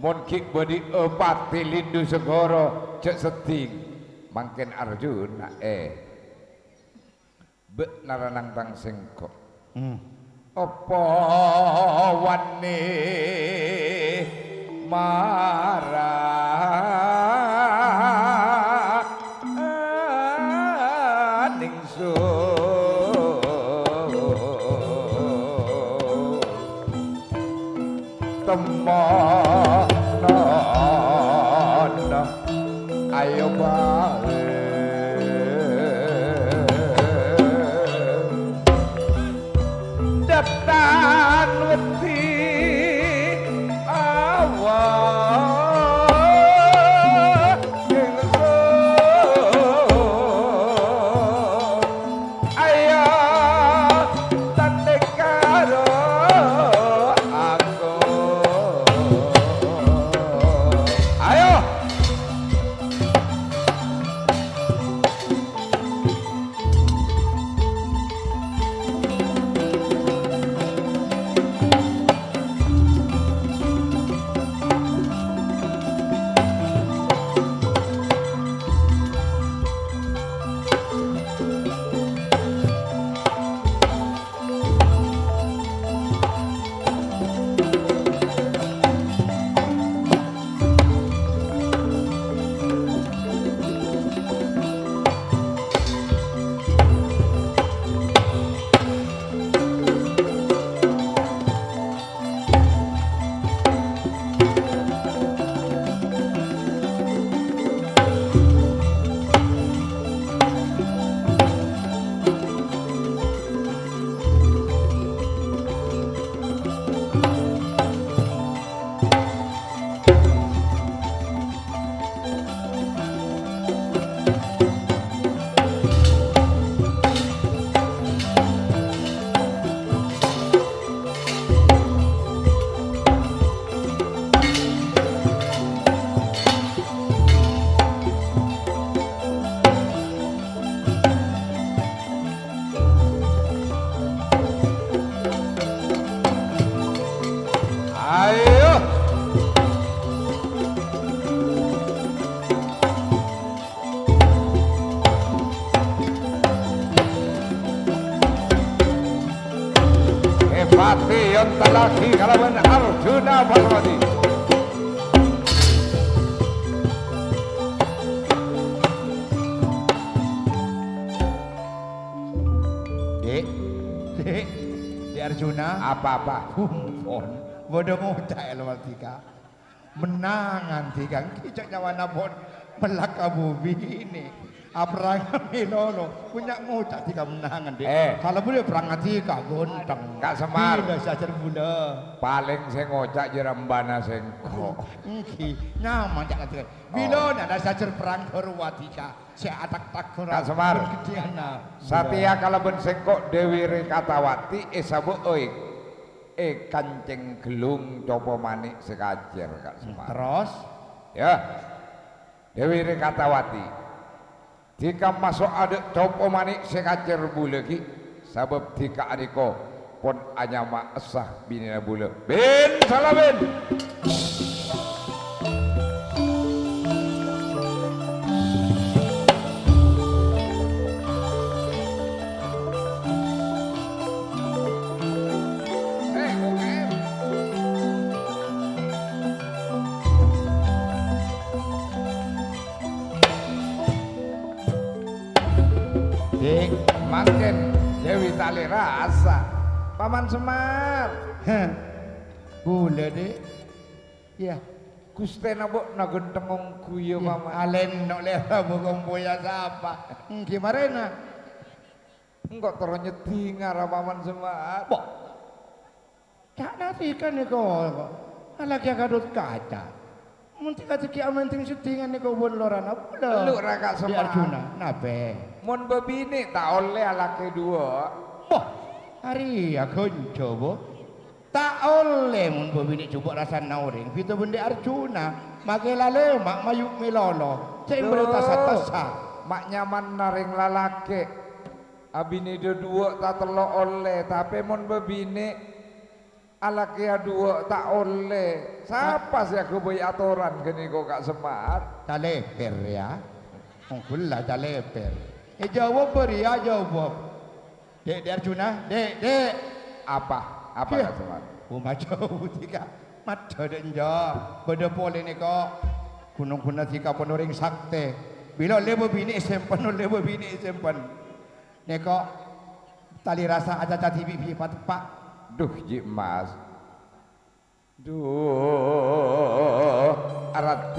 Mon ghi' bâdhi'â patè Lindhu Segoro, jhâ' seddhing. Mangkèn Arjuna, eh. Bâ'na ranang tang sèngko'. Hmm. Apa wani mara ningsu? Temonan, ayo bae. Dâteng wedi awak ingsun. Ayo, tandhing karo aku. Ayo. Ayo. Pati èontalaghi kalabân Arjuna Parwati. Dhi', Dhi', Dhi' Arjuna. Apa-apa? Ampon. Bâdâ ngoca' è lowar dhika. Mennangan dhika, ènggi cè' nyawana pon mellak ka bubine. Aperrang milolo, bânnya' ngoca' dhika mennangan, Dhi'. Eh. Sala bulâ perrang dhika, ghânteng. Kak Semar. Bilâ sajâr bulâ. Palèng sè ngoca' jârâmbâna sèngko'. Ènggi, nyaman ca'na dhika. Oh. Bilâ na' sajâr perrang ghâruwa dhika, sè atak-tak ghâruwa. Kak Semar. Ghâddhiyânna. Satèya kalabân sèngko' Dewi Rekatawati èsabâ'â è è kancèng ghellung Copo Manik sè kacèr, Kak Semar. Terros? Ya. Dewi Rekatawati. Dhika maso' adâ' Copo Manik sè kacèr bulâ ghi', sabâb dhika arèko pon anyama essa binèna bulâ. Bin, sala bin! Dhi', mangkèn Dewi Talèrasa. Paman Semar. Heh. Bulâ, Dhi'. Iyâ. Ghustèna bâ'na ghânteng ongghu, yâ, Paman. Alèno lèra bu kompoya sapa? Ènggi marèna. Engko' terro nyeddhinga ra Paman Semar. Bo. Ca'na dhika nèko, alakè Ghatokaca. Mon dhika dhâggi' amènthèng seddhingan nèko bân lorana bulâ. Elu ra, Kak Semar. Dhi' Arjuna, napè? Mon bâbinè' ta' ollè alakè duwâ'. Bo, arèya ghânjhâ, bo. Ta' ollè mon bâbinè' jhubâ' rassana orèng, bhidhâ bân Dhi' Arjuna, makè lalè ma' mayu' mèlolo, sè èmbârâ tassa-tassa. Ma' nyamanna rèng lalakè. Abinè dhâduwâ' ta' tello' ollè, tapè mon bâbinè' alakèya dhuwâ' ta' ollè. Sapa sè aghâbây atoran ghânèko, Kak Semar? Calèbèr, yâ. Ongghu la calèbèr. Èjâwâb bâriyâ, jâwâb. Dhi', Dhi' Arjuna, Dhi', Dhi'. Apa? Apa, Kak Semar? Omah jhâu dhika. Maddhâ dâ' enjâ'. Bâdâ polè nèko. Ghun-ongghunna dhika pon orèng saktè. Bilâ ollè bâbinè' èsèmpen, ollè bâbinè' èsèmpen. Nèko, Talèrasa acaca dhibi' bi' pateppa'. Duh, Ji' Mas. Duh, raddhin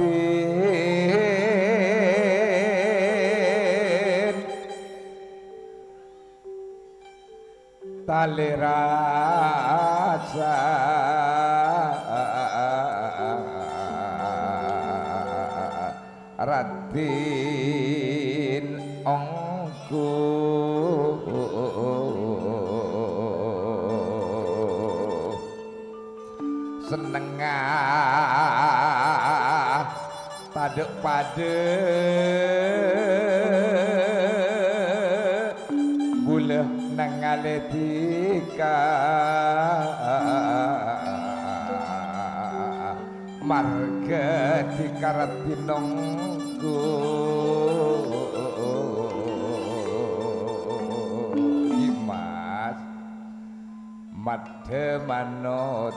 talèrasa, raddhin ongghu. Sennengnga tadâ'-padâ' bulâ nangalè dhika, marghâ dhika raddhin ongghu. Dimas. Maddhâ manot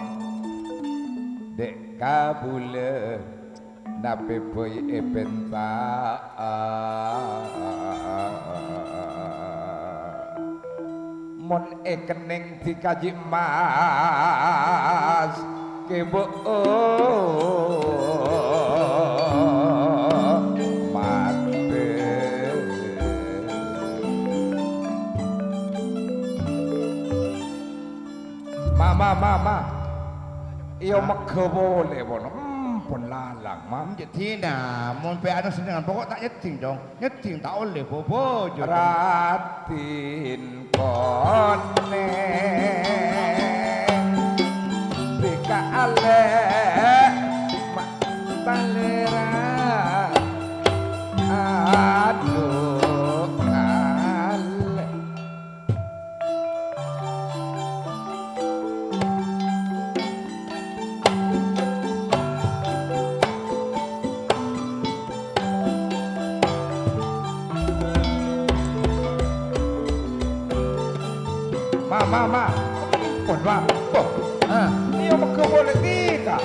dâ' kabulâ, napè bhâi èpènta'a. Mon èkennèng dhika jhi' emmas, kèbâ matè. Ma, ma, ma, ma. Iyâ, megghâ polè, pon. Hmm, pon lalang, ma. Jhâ' dhina, mon pè' anu sennengngan, pokok ta' nyeddhing, Cong. Nyeddhing ta' ollè, bobo, jhâ'. Raddhin konè, dhika alè, ma, talèra. Adhu, alè. Ma, ma, ma. Pon, ma. Boh. Ah, iyâ, megghâ polè dhika.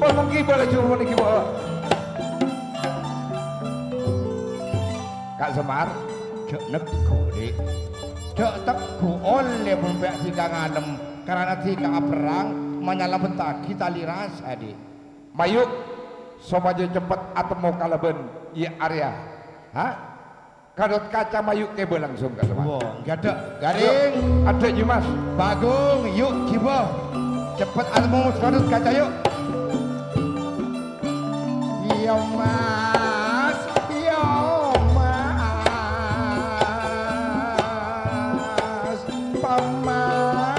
Pon, mangkèn bâlâ juru nèkè, boh. Ka' Semar, jhâ' neggu', Dik. Jhâ' tegghu' ollè mon pè' dhika ngalem, karana dhika aperrang manyalamettaghi talèrasa, Dik. Mayu', sopajâ ceppet atemmo kalabân iyâ arèya. Ha? Ghâtotkaca mayu' kèbâ langsung, Ka' Semar. Wah, ghâdhâ', Garing. Yu', adhâ' Yu' Mas. Bagong, yu', ghibâ. Ceppet atemmo Ghâtotkaca, yu'. Yu' Mas, yu' Mas. Paman,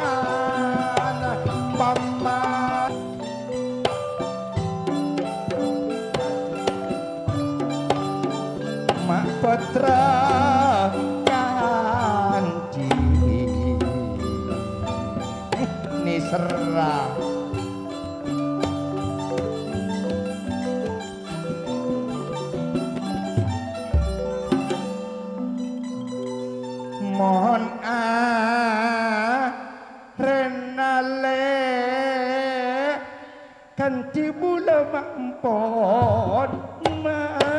Paman. Ma' pottra kanti nèserra. Mon a Rènalè kanthi bulâ mampon malo.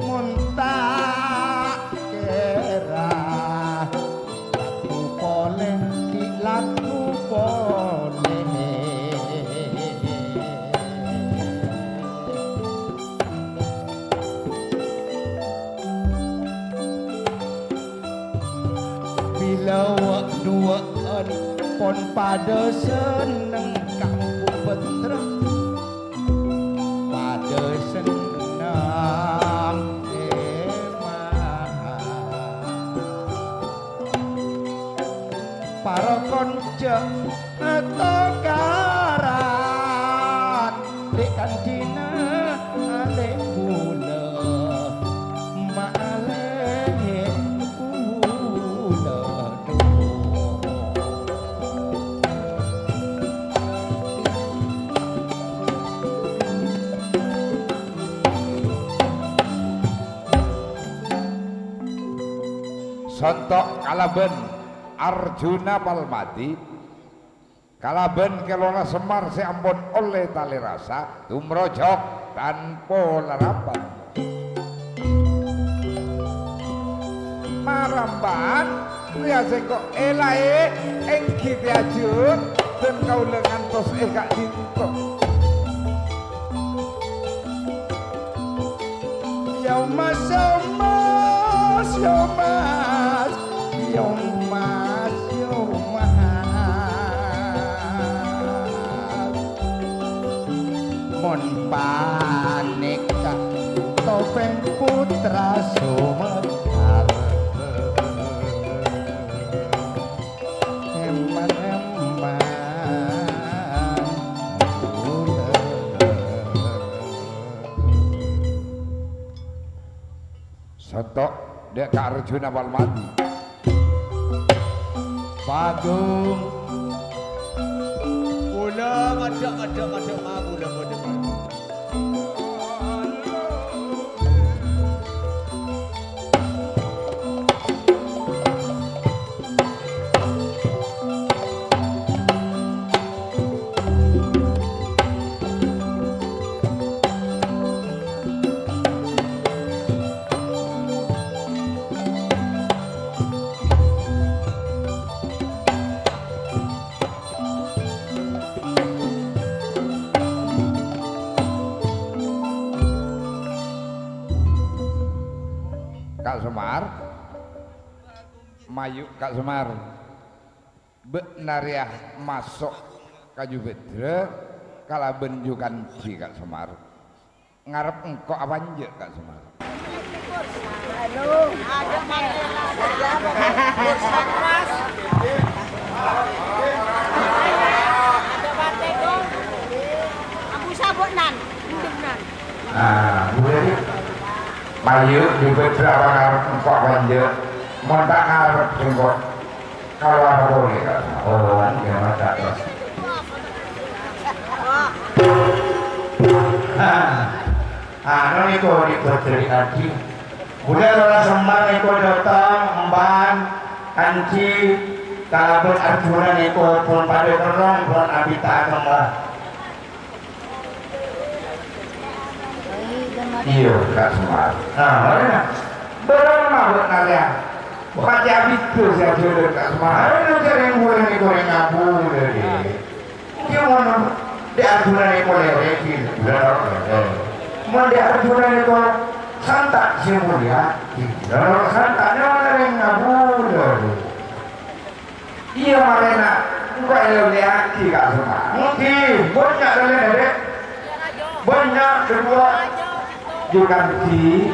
Mon ta' kèra lagghu polè, ghi' lagghu polè. Bilâ wâ'-duwâ'ân pon padâ senneng ka Embu' Petra. Padâ senneng èma. Para konca atokaran, dhi' kandhina alè bulâ, ma' alè bulâ. Sonto' kalabân Arjuna Palmadi. Kalabân kèlona Semar sè ampon ollè talè rassa, tumrojok tanpa larapan. Marambân, rèya sèngko' èlaè, èngghi tè ajhâk, dân kaulâ ngantos è ka'dinto. Ya Mas, ya Mas, ya Mas, ya Mas, ya Mas. Mon panèka Topèng Putra Sumedar. Eman-eman. Sènto', dâ' ka Arjuna Palmadi. Panggung. Kaulâ ngadhep, ngadhep, ngadhep, ma, kaulâ ngadhep. Ka' Semar. Mayu, Ka' Semar. Bâ'na rèya maso' ka Jubedra kalabân Jukandi, Ka' Semar. Ngarep engko' apa enjâ', Ka' Semar? Ah, boleh. Mayu, Jubedra apa ngarep engko' apa enjâ'? Mon ta' ngarep engko'. Kalowar polè, Ka'. Oh, iyâ, Mas, terros. Ah, anu nèko, nèko cerita Anji. Bulâ Lora Semar nèko dâteng, emban, Anji, kalabân Arjuna nèko pon padâ terrong, pon abita atemmo. Iyâ, Ka' Semar. Nah, marèna. Bârâmma bâ'na rèya? Pacè abidhâ sè ajhâlân, Ka' Semar. Ayo, jhâ' rèng-orèng nèko rèng abu, dhâddhi. Iyâ, mon dâ' Arjuna nèko lèrèk, bulâ lèrèk. Mon dâ' Arjuna nèko santa' sè molja, bulâ lèrèk santa'. Nèko rèng abu, dhâddhi. Iyâ, marèna engko' èlèyaghi, Ka' Semar. Èngghi, bânnya' dâlem, Dek. Bânnya' kedua. Jukandi.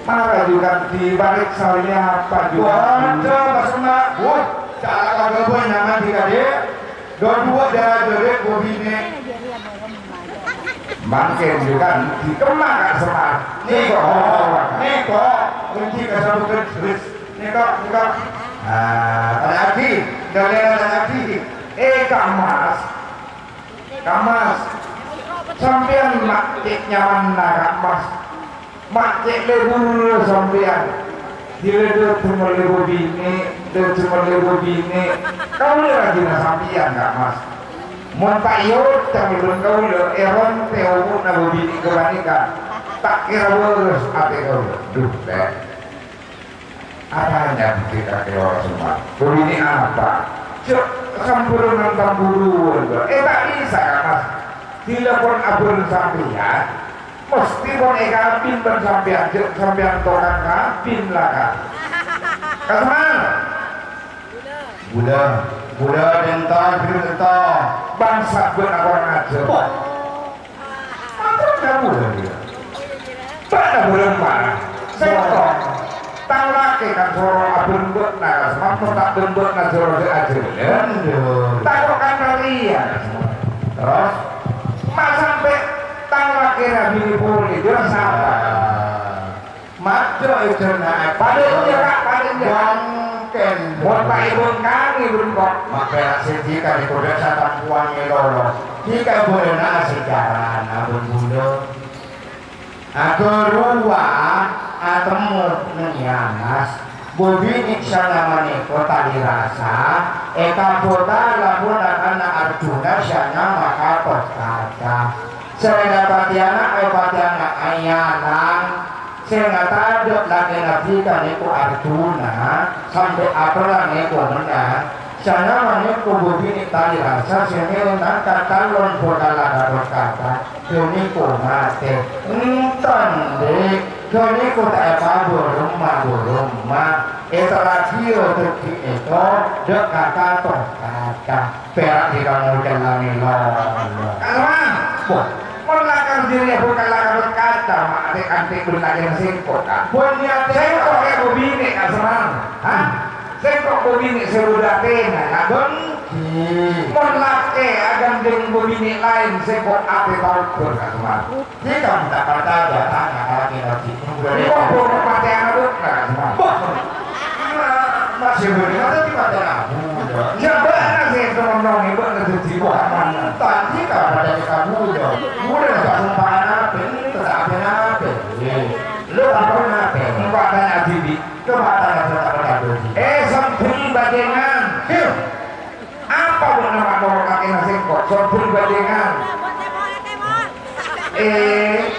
Mara Jukandi, bârâmma sawèya apa, Jukandi? Waduh, Ka' Semar. Wuh, cara kagak bânnya' mandi, Ka', Dek. Dua-dua jara-jara, Dek, dua binè'. Mangkèn Jukandi, kemma, Ka' Semar? Nèko, nèko, èngghi kasabut terus. Nèko, nèko. Ah, tanya'aghi, ghâliyân tanya'aghi. Eh, Ka' Mas. Ka' Mas. Sampèyan ma' cè' nyamanna, Ka' Mas. Ma' cè' lebur sampèyan. Dhilâ dâteng lebur binè', dâteng lebur binè'. Kaulâ rajina sampèyan, Ka' Mas. Mon ta' èotang bân kaulâ, èrontè omorra bâbinè' ghâpanèka. Ta' kèra bârâs atè kaulâ. Dhu, Lè'. Apana budi kakè ora semma'? Budi ini apa? Cek samburunan tamburuan, Bro. Eh, ta' bisa, Ka' Mas. Bilâ pon abâlân sampèyan, mesti pon èkabin bân sampèyan. Cek sampèyan tokang kabin la, Ka'. Ka' Semar. Bulâ. Bulâ dânto, bulâ dânto. Bangsa bân akorang ajâ. Wah. Mator kabulâ dia. Bâ'na bârâmma? Sèngko'. Tang lakè kan soro abân bâ'na, Ka' Semar, mon ta' bân bâ'na soro sè ajâlân. Tako' kan rèya, Ka' Semar. Terros? Ma' sampè' tang lakè ra binè polè, jâ' sapa? Maco èjâna, padâ iyâ, Ka', padâ iyâ. Mangkèn. Mon ta' èbângkangè bân kok. Mapèra' sèjhi kadi kodhâ satampuwang èlolo. Dhika bârâna sejarana bân bulâ. Aghâruwa atemmo neng è alas. Bobine sè nyamana Tali Rasa, èkabhuta lamun ana' Arjuna sè nyama Gatotkaca. Sè èpatèyana, èpatèyana Ayalang, sè ngatadhâ' lakèna Sita nèko Arjuna, sampè' aperrang nèko mennang. Sè nyama nèko bobine Tali Rasa sè mèlè nangka calon bhâkalla Gatotkaca, ghâniko matè. Enten, Dik. Ghâniko ta' èpabhâremma, bhâremma. Èterragiyâ dhâggi' èto, dâ' ka Gatotkaca. Pèra' dikamu cella mèlo. Kalma. Boh. Mon lakar jârèya bhâkal lakar kaca, ma' ate-ante bân lakèna sèngko', Ka'. Bân niat sèngko' rè bobine kasemman. Hah? Sèngko' bobine sè bâdâ atèna, Ka'. Bengki. Mon lakè aghândhèng bobine laèn, sèngko' ate tao bân kasemman. Kita minta percaya, tanya ka lakèna sèngko'. Engko' buru matè'ana bâ'na, Ka'. Boh. Masih boleh, masa di mata kamu, ya? Ya, bâ'na sè ètomonge, bâ'na dhâddhi Muhammad. Tadi ka padâ ka kamu, ya. Udah, nggak sembarangan apa ini, tetap apa ini, apa ini? Lu apa ini, apa ini? Coba tanya Bibi. Coba tanya, coba tanya Bibi. Eh, sambhung bajingan. Hil. Apa bâ'na ma' noro' lakèna sèngko'? Sambhung bajingan. Eh.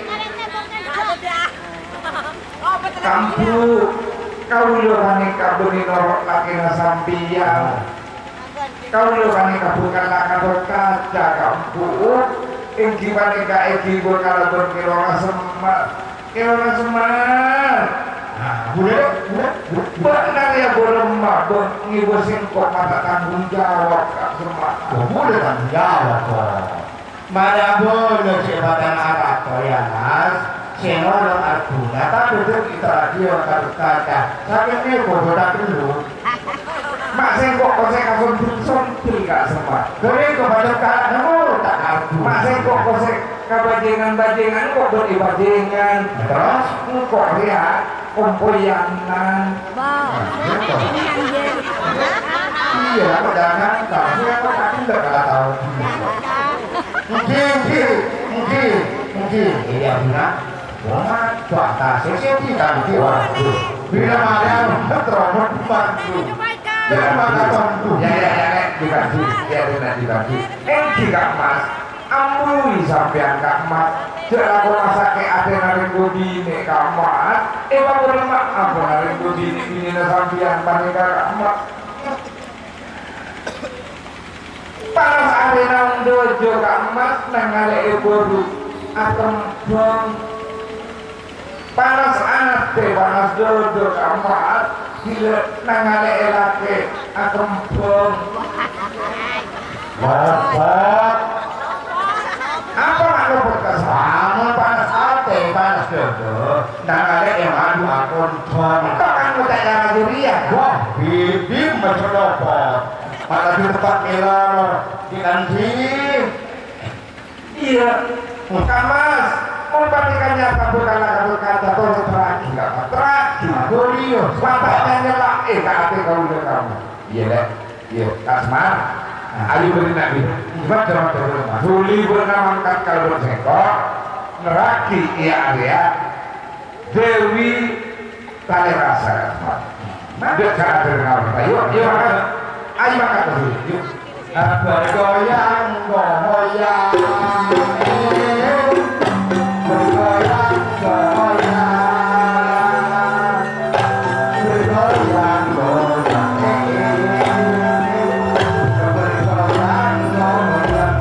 Kambu, kaulâ panèka bânnè noro' lakèna sampèyan. Kaulâ panèka bhâkal lakar kaca, Kambu. Èngghi panèka èngghi bhâkal bân kèlorna semmat. Kèlorna semmat. Nah, bulâ, bulâ, bulâ. Bâ'na rèya bârâmma, bâ-, ngèbâ sèngko' mata tanggung jawab, Ka' Semmat. Oh, bulâ tanggung jawab, kok. Mara abâlâ sè patang arato, ya, Mas. Sè nolong Arjuna, tapè dhâggi' èterragiyâ Gatotkaca. Sakèng nèko bâdâ tellu. Ma' sèngko' kosè ka sombhi-sombhi, Ka' Semmat. Ghârèng kobâdâ ka nemo ta' Arjuna. Ma' sèngko' kosè ka bajingan-bajingan, engko' bâdâ è bajingan. Terros? Engko' rèya. Kompoyangan. Wah. Nah, gitu. Iya, aku jangan, kamu yang tak pindah kalau tahu. Mungkin, mungkin, mungkin, mungkin. Iya, benar. Wah, wah, tak sesi kita mungkin. Waduh. Bila ada terobos bantu. Jangan makan bantu. Ya, ya, ya, ya, dibagi. Ya, benar, dibagi. Eh, tidak, Mas. Ambuwi sampèyan, Ka' Mas. Jhâ' lako masakè' atèna rèng bobine, Ka' Mas. Èpabârâmma ampon rèng bobine binèna sampèyan panèka, Ka' Mas. Panas atèna onḍhâjâ, Ka' Mas, nangalè'è bhuru akembhâng. Panas atè, panas dodot, amat, bilâ nangalè'è lakè akembhâng. Lopot. Apa ma' lopot ka sampèyan? Panas atè, panas dodot, nangalè'è madu akembhâng. Kok kan ngoca' cara juriya? Wah, bibim macem lopot. Malah di tempat ngelor, di kantin. Iyâ, Ka' Mas, mon panèka nyata bhâkal lakar kaca, tolong terraghi, Ka' Mas. Terraghi. Aduh, iyâ. Patè'na nyella'è ka atè kaulâ, Ka' Mas. Iyâ, Lè'. Iyâ, Ka' Semar. Nah, ayo bâri' nabi. Iyâ, Mas. Dhuli bâ'na mangkat kalabân sèngko', nerraghi, iyâ, arèya. Dewi Talerasa. Dek ka atur ngawur. Ayo, ayo, angkat. Ayo, angkat dulu. Yuk. Bergoyang, goyang. Bergoyang, goyang. Bergoyang, goyang. Bergoyang, goyang.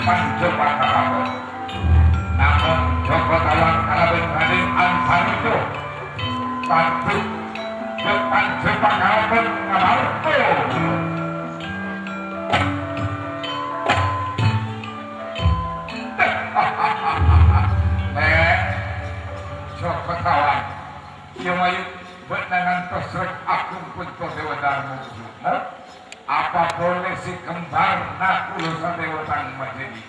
Panjepakaraton. Namong Joko Tawang kalabân Radèn Antarejo. Padhâ, jhâ' panjepakaraton ngamarto. Lè', Joko Tawang. Iyâ, mayu, bâ'na ngantos rèng agung Punta Dèwa Darma Kusumo. Apa polè sè kembar Nakula Sadèwa tang majâdi?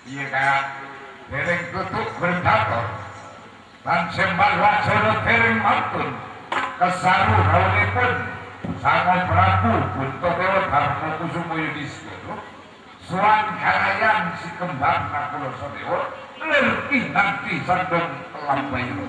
Iyâ, Ka'. Dèrèng dudu gubernur. Lan sè mbâlâ jhârâ dèrèng mantun. Kasaru raunèpon Sango Prabu Punta Dèwa Darma Kusumo Yudistira. Sowan kalayan sè kembar Nakula Sadèwa, ler pinanti sandhâng lambaira.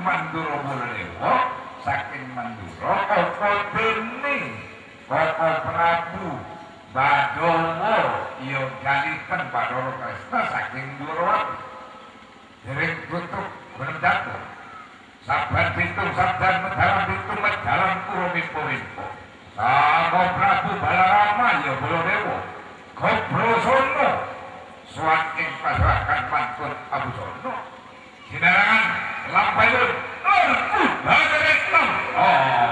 Mandura Puralewa, saking Mandura, apa dene Koko Prabu Badowo, iya Jaliten Bathara Kresna saking Dwarawati. Dereng tutup, bener jatuh. Sabban pintu sabdan medhalan pintu medhalan kuro mimpo-mimpo. Sanga Prabu Balarama, iya Baladewa. Gobro Sono, sowan ing pasragan mantun Abu Sono. Sinarengan lampayun, Arku Badarek Nom. Oh.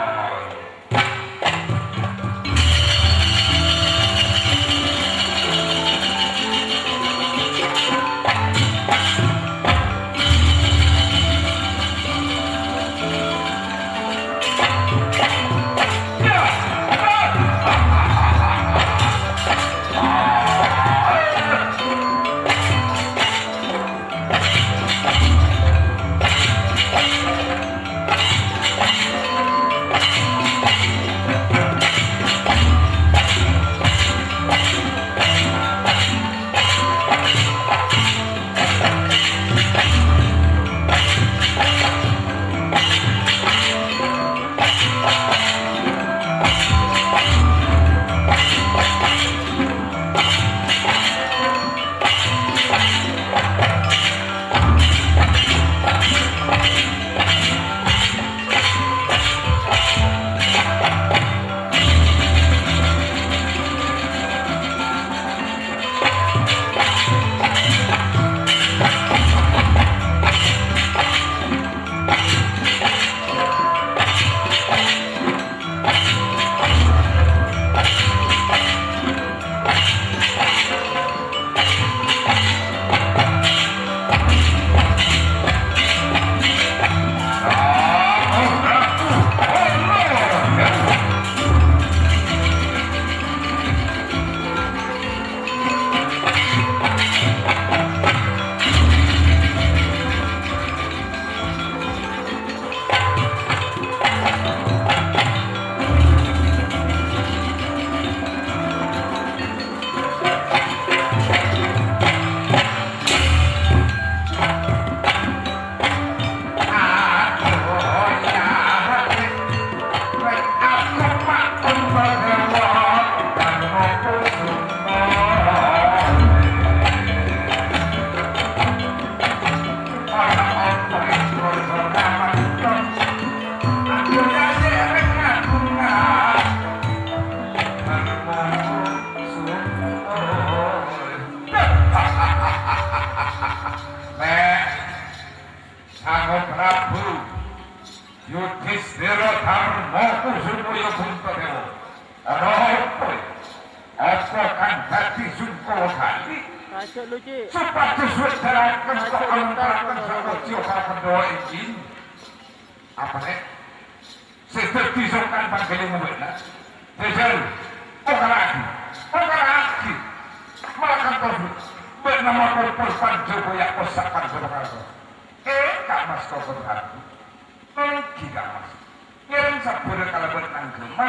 Nek Sang Prabu Yudhistira Dharma Kusuma ya Puntadewa. Ana apa? Apa kang dadi sungkawa kali? Aja lucu. Supados wedalaken Aja kok lucu, alentaraken Aja sakoca lucu. Para Pandhawa iki. Apa, Nek? Sè dâddhi songkan panggâliyângnga bâ'na. Jhâjhâl, pokara'aghi, pokara'aghi. Mala kantos bâ'na makompol panjhâ boya osak panjhâ pokara'aghi. Eh, Ka' Mas Koko Prabu. Èngghi, Ka' Mas. Ngèrèng sabhârâ kalabân anggema,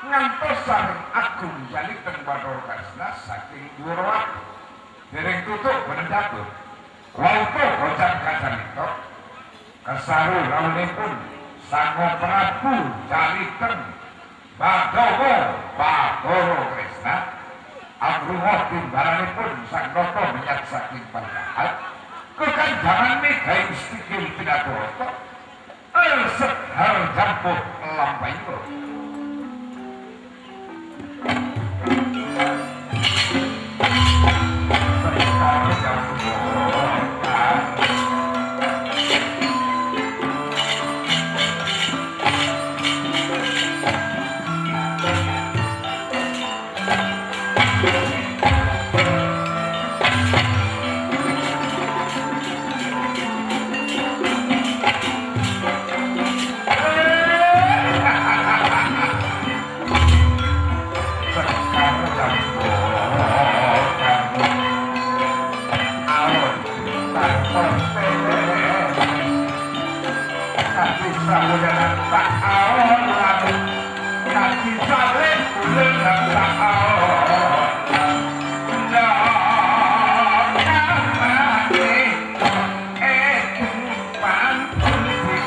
ngantos sareng agung jhâliten Bathara Kresna sakèng Dwarawati. Dèrèng tutup bâdhân cabut. Wau to oca' kacamènto, kasaru raunèpon Sanga Prabu Jhâliten Badowo Bathara Kresna, abrungo timbalanèpon Sang Noto mènyat sakèng Pancahat, kakanjangan mèghai mustikil pinatoroto, Seghar jambu lampayung. Seghar jambu. Kadi sabulan tak aon lalu, kadi salib bulan tak aon. Ndak kamane, eh, pantun di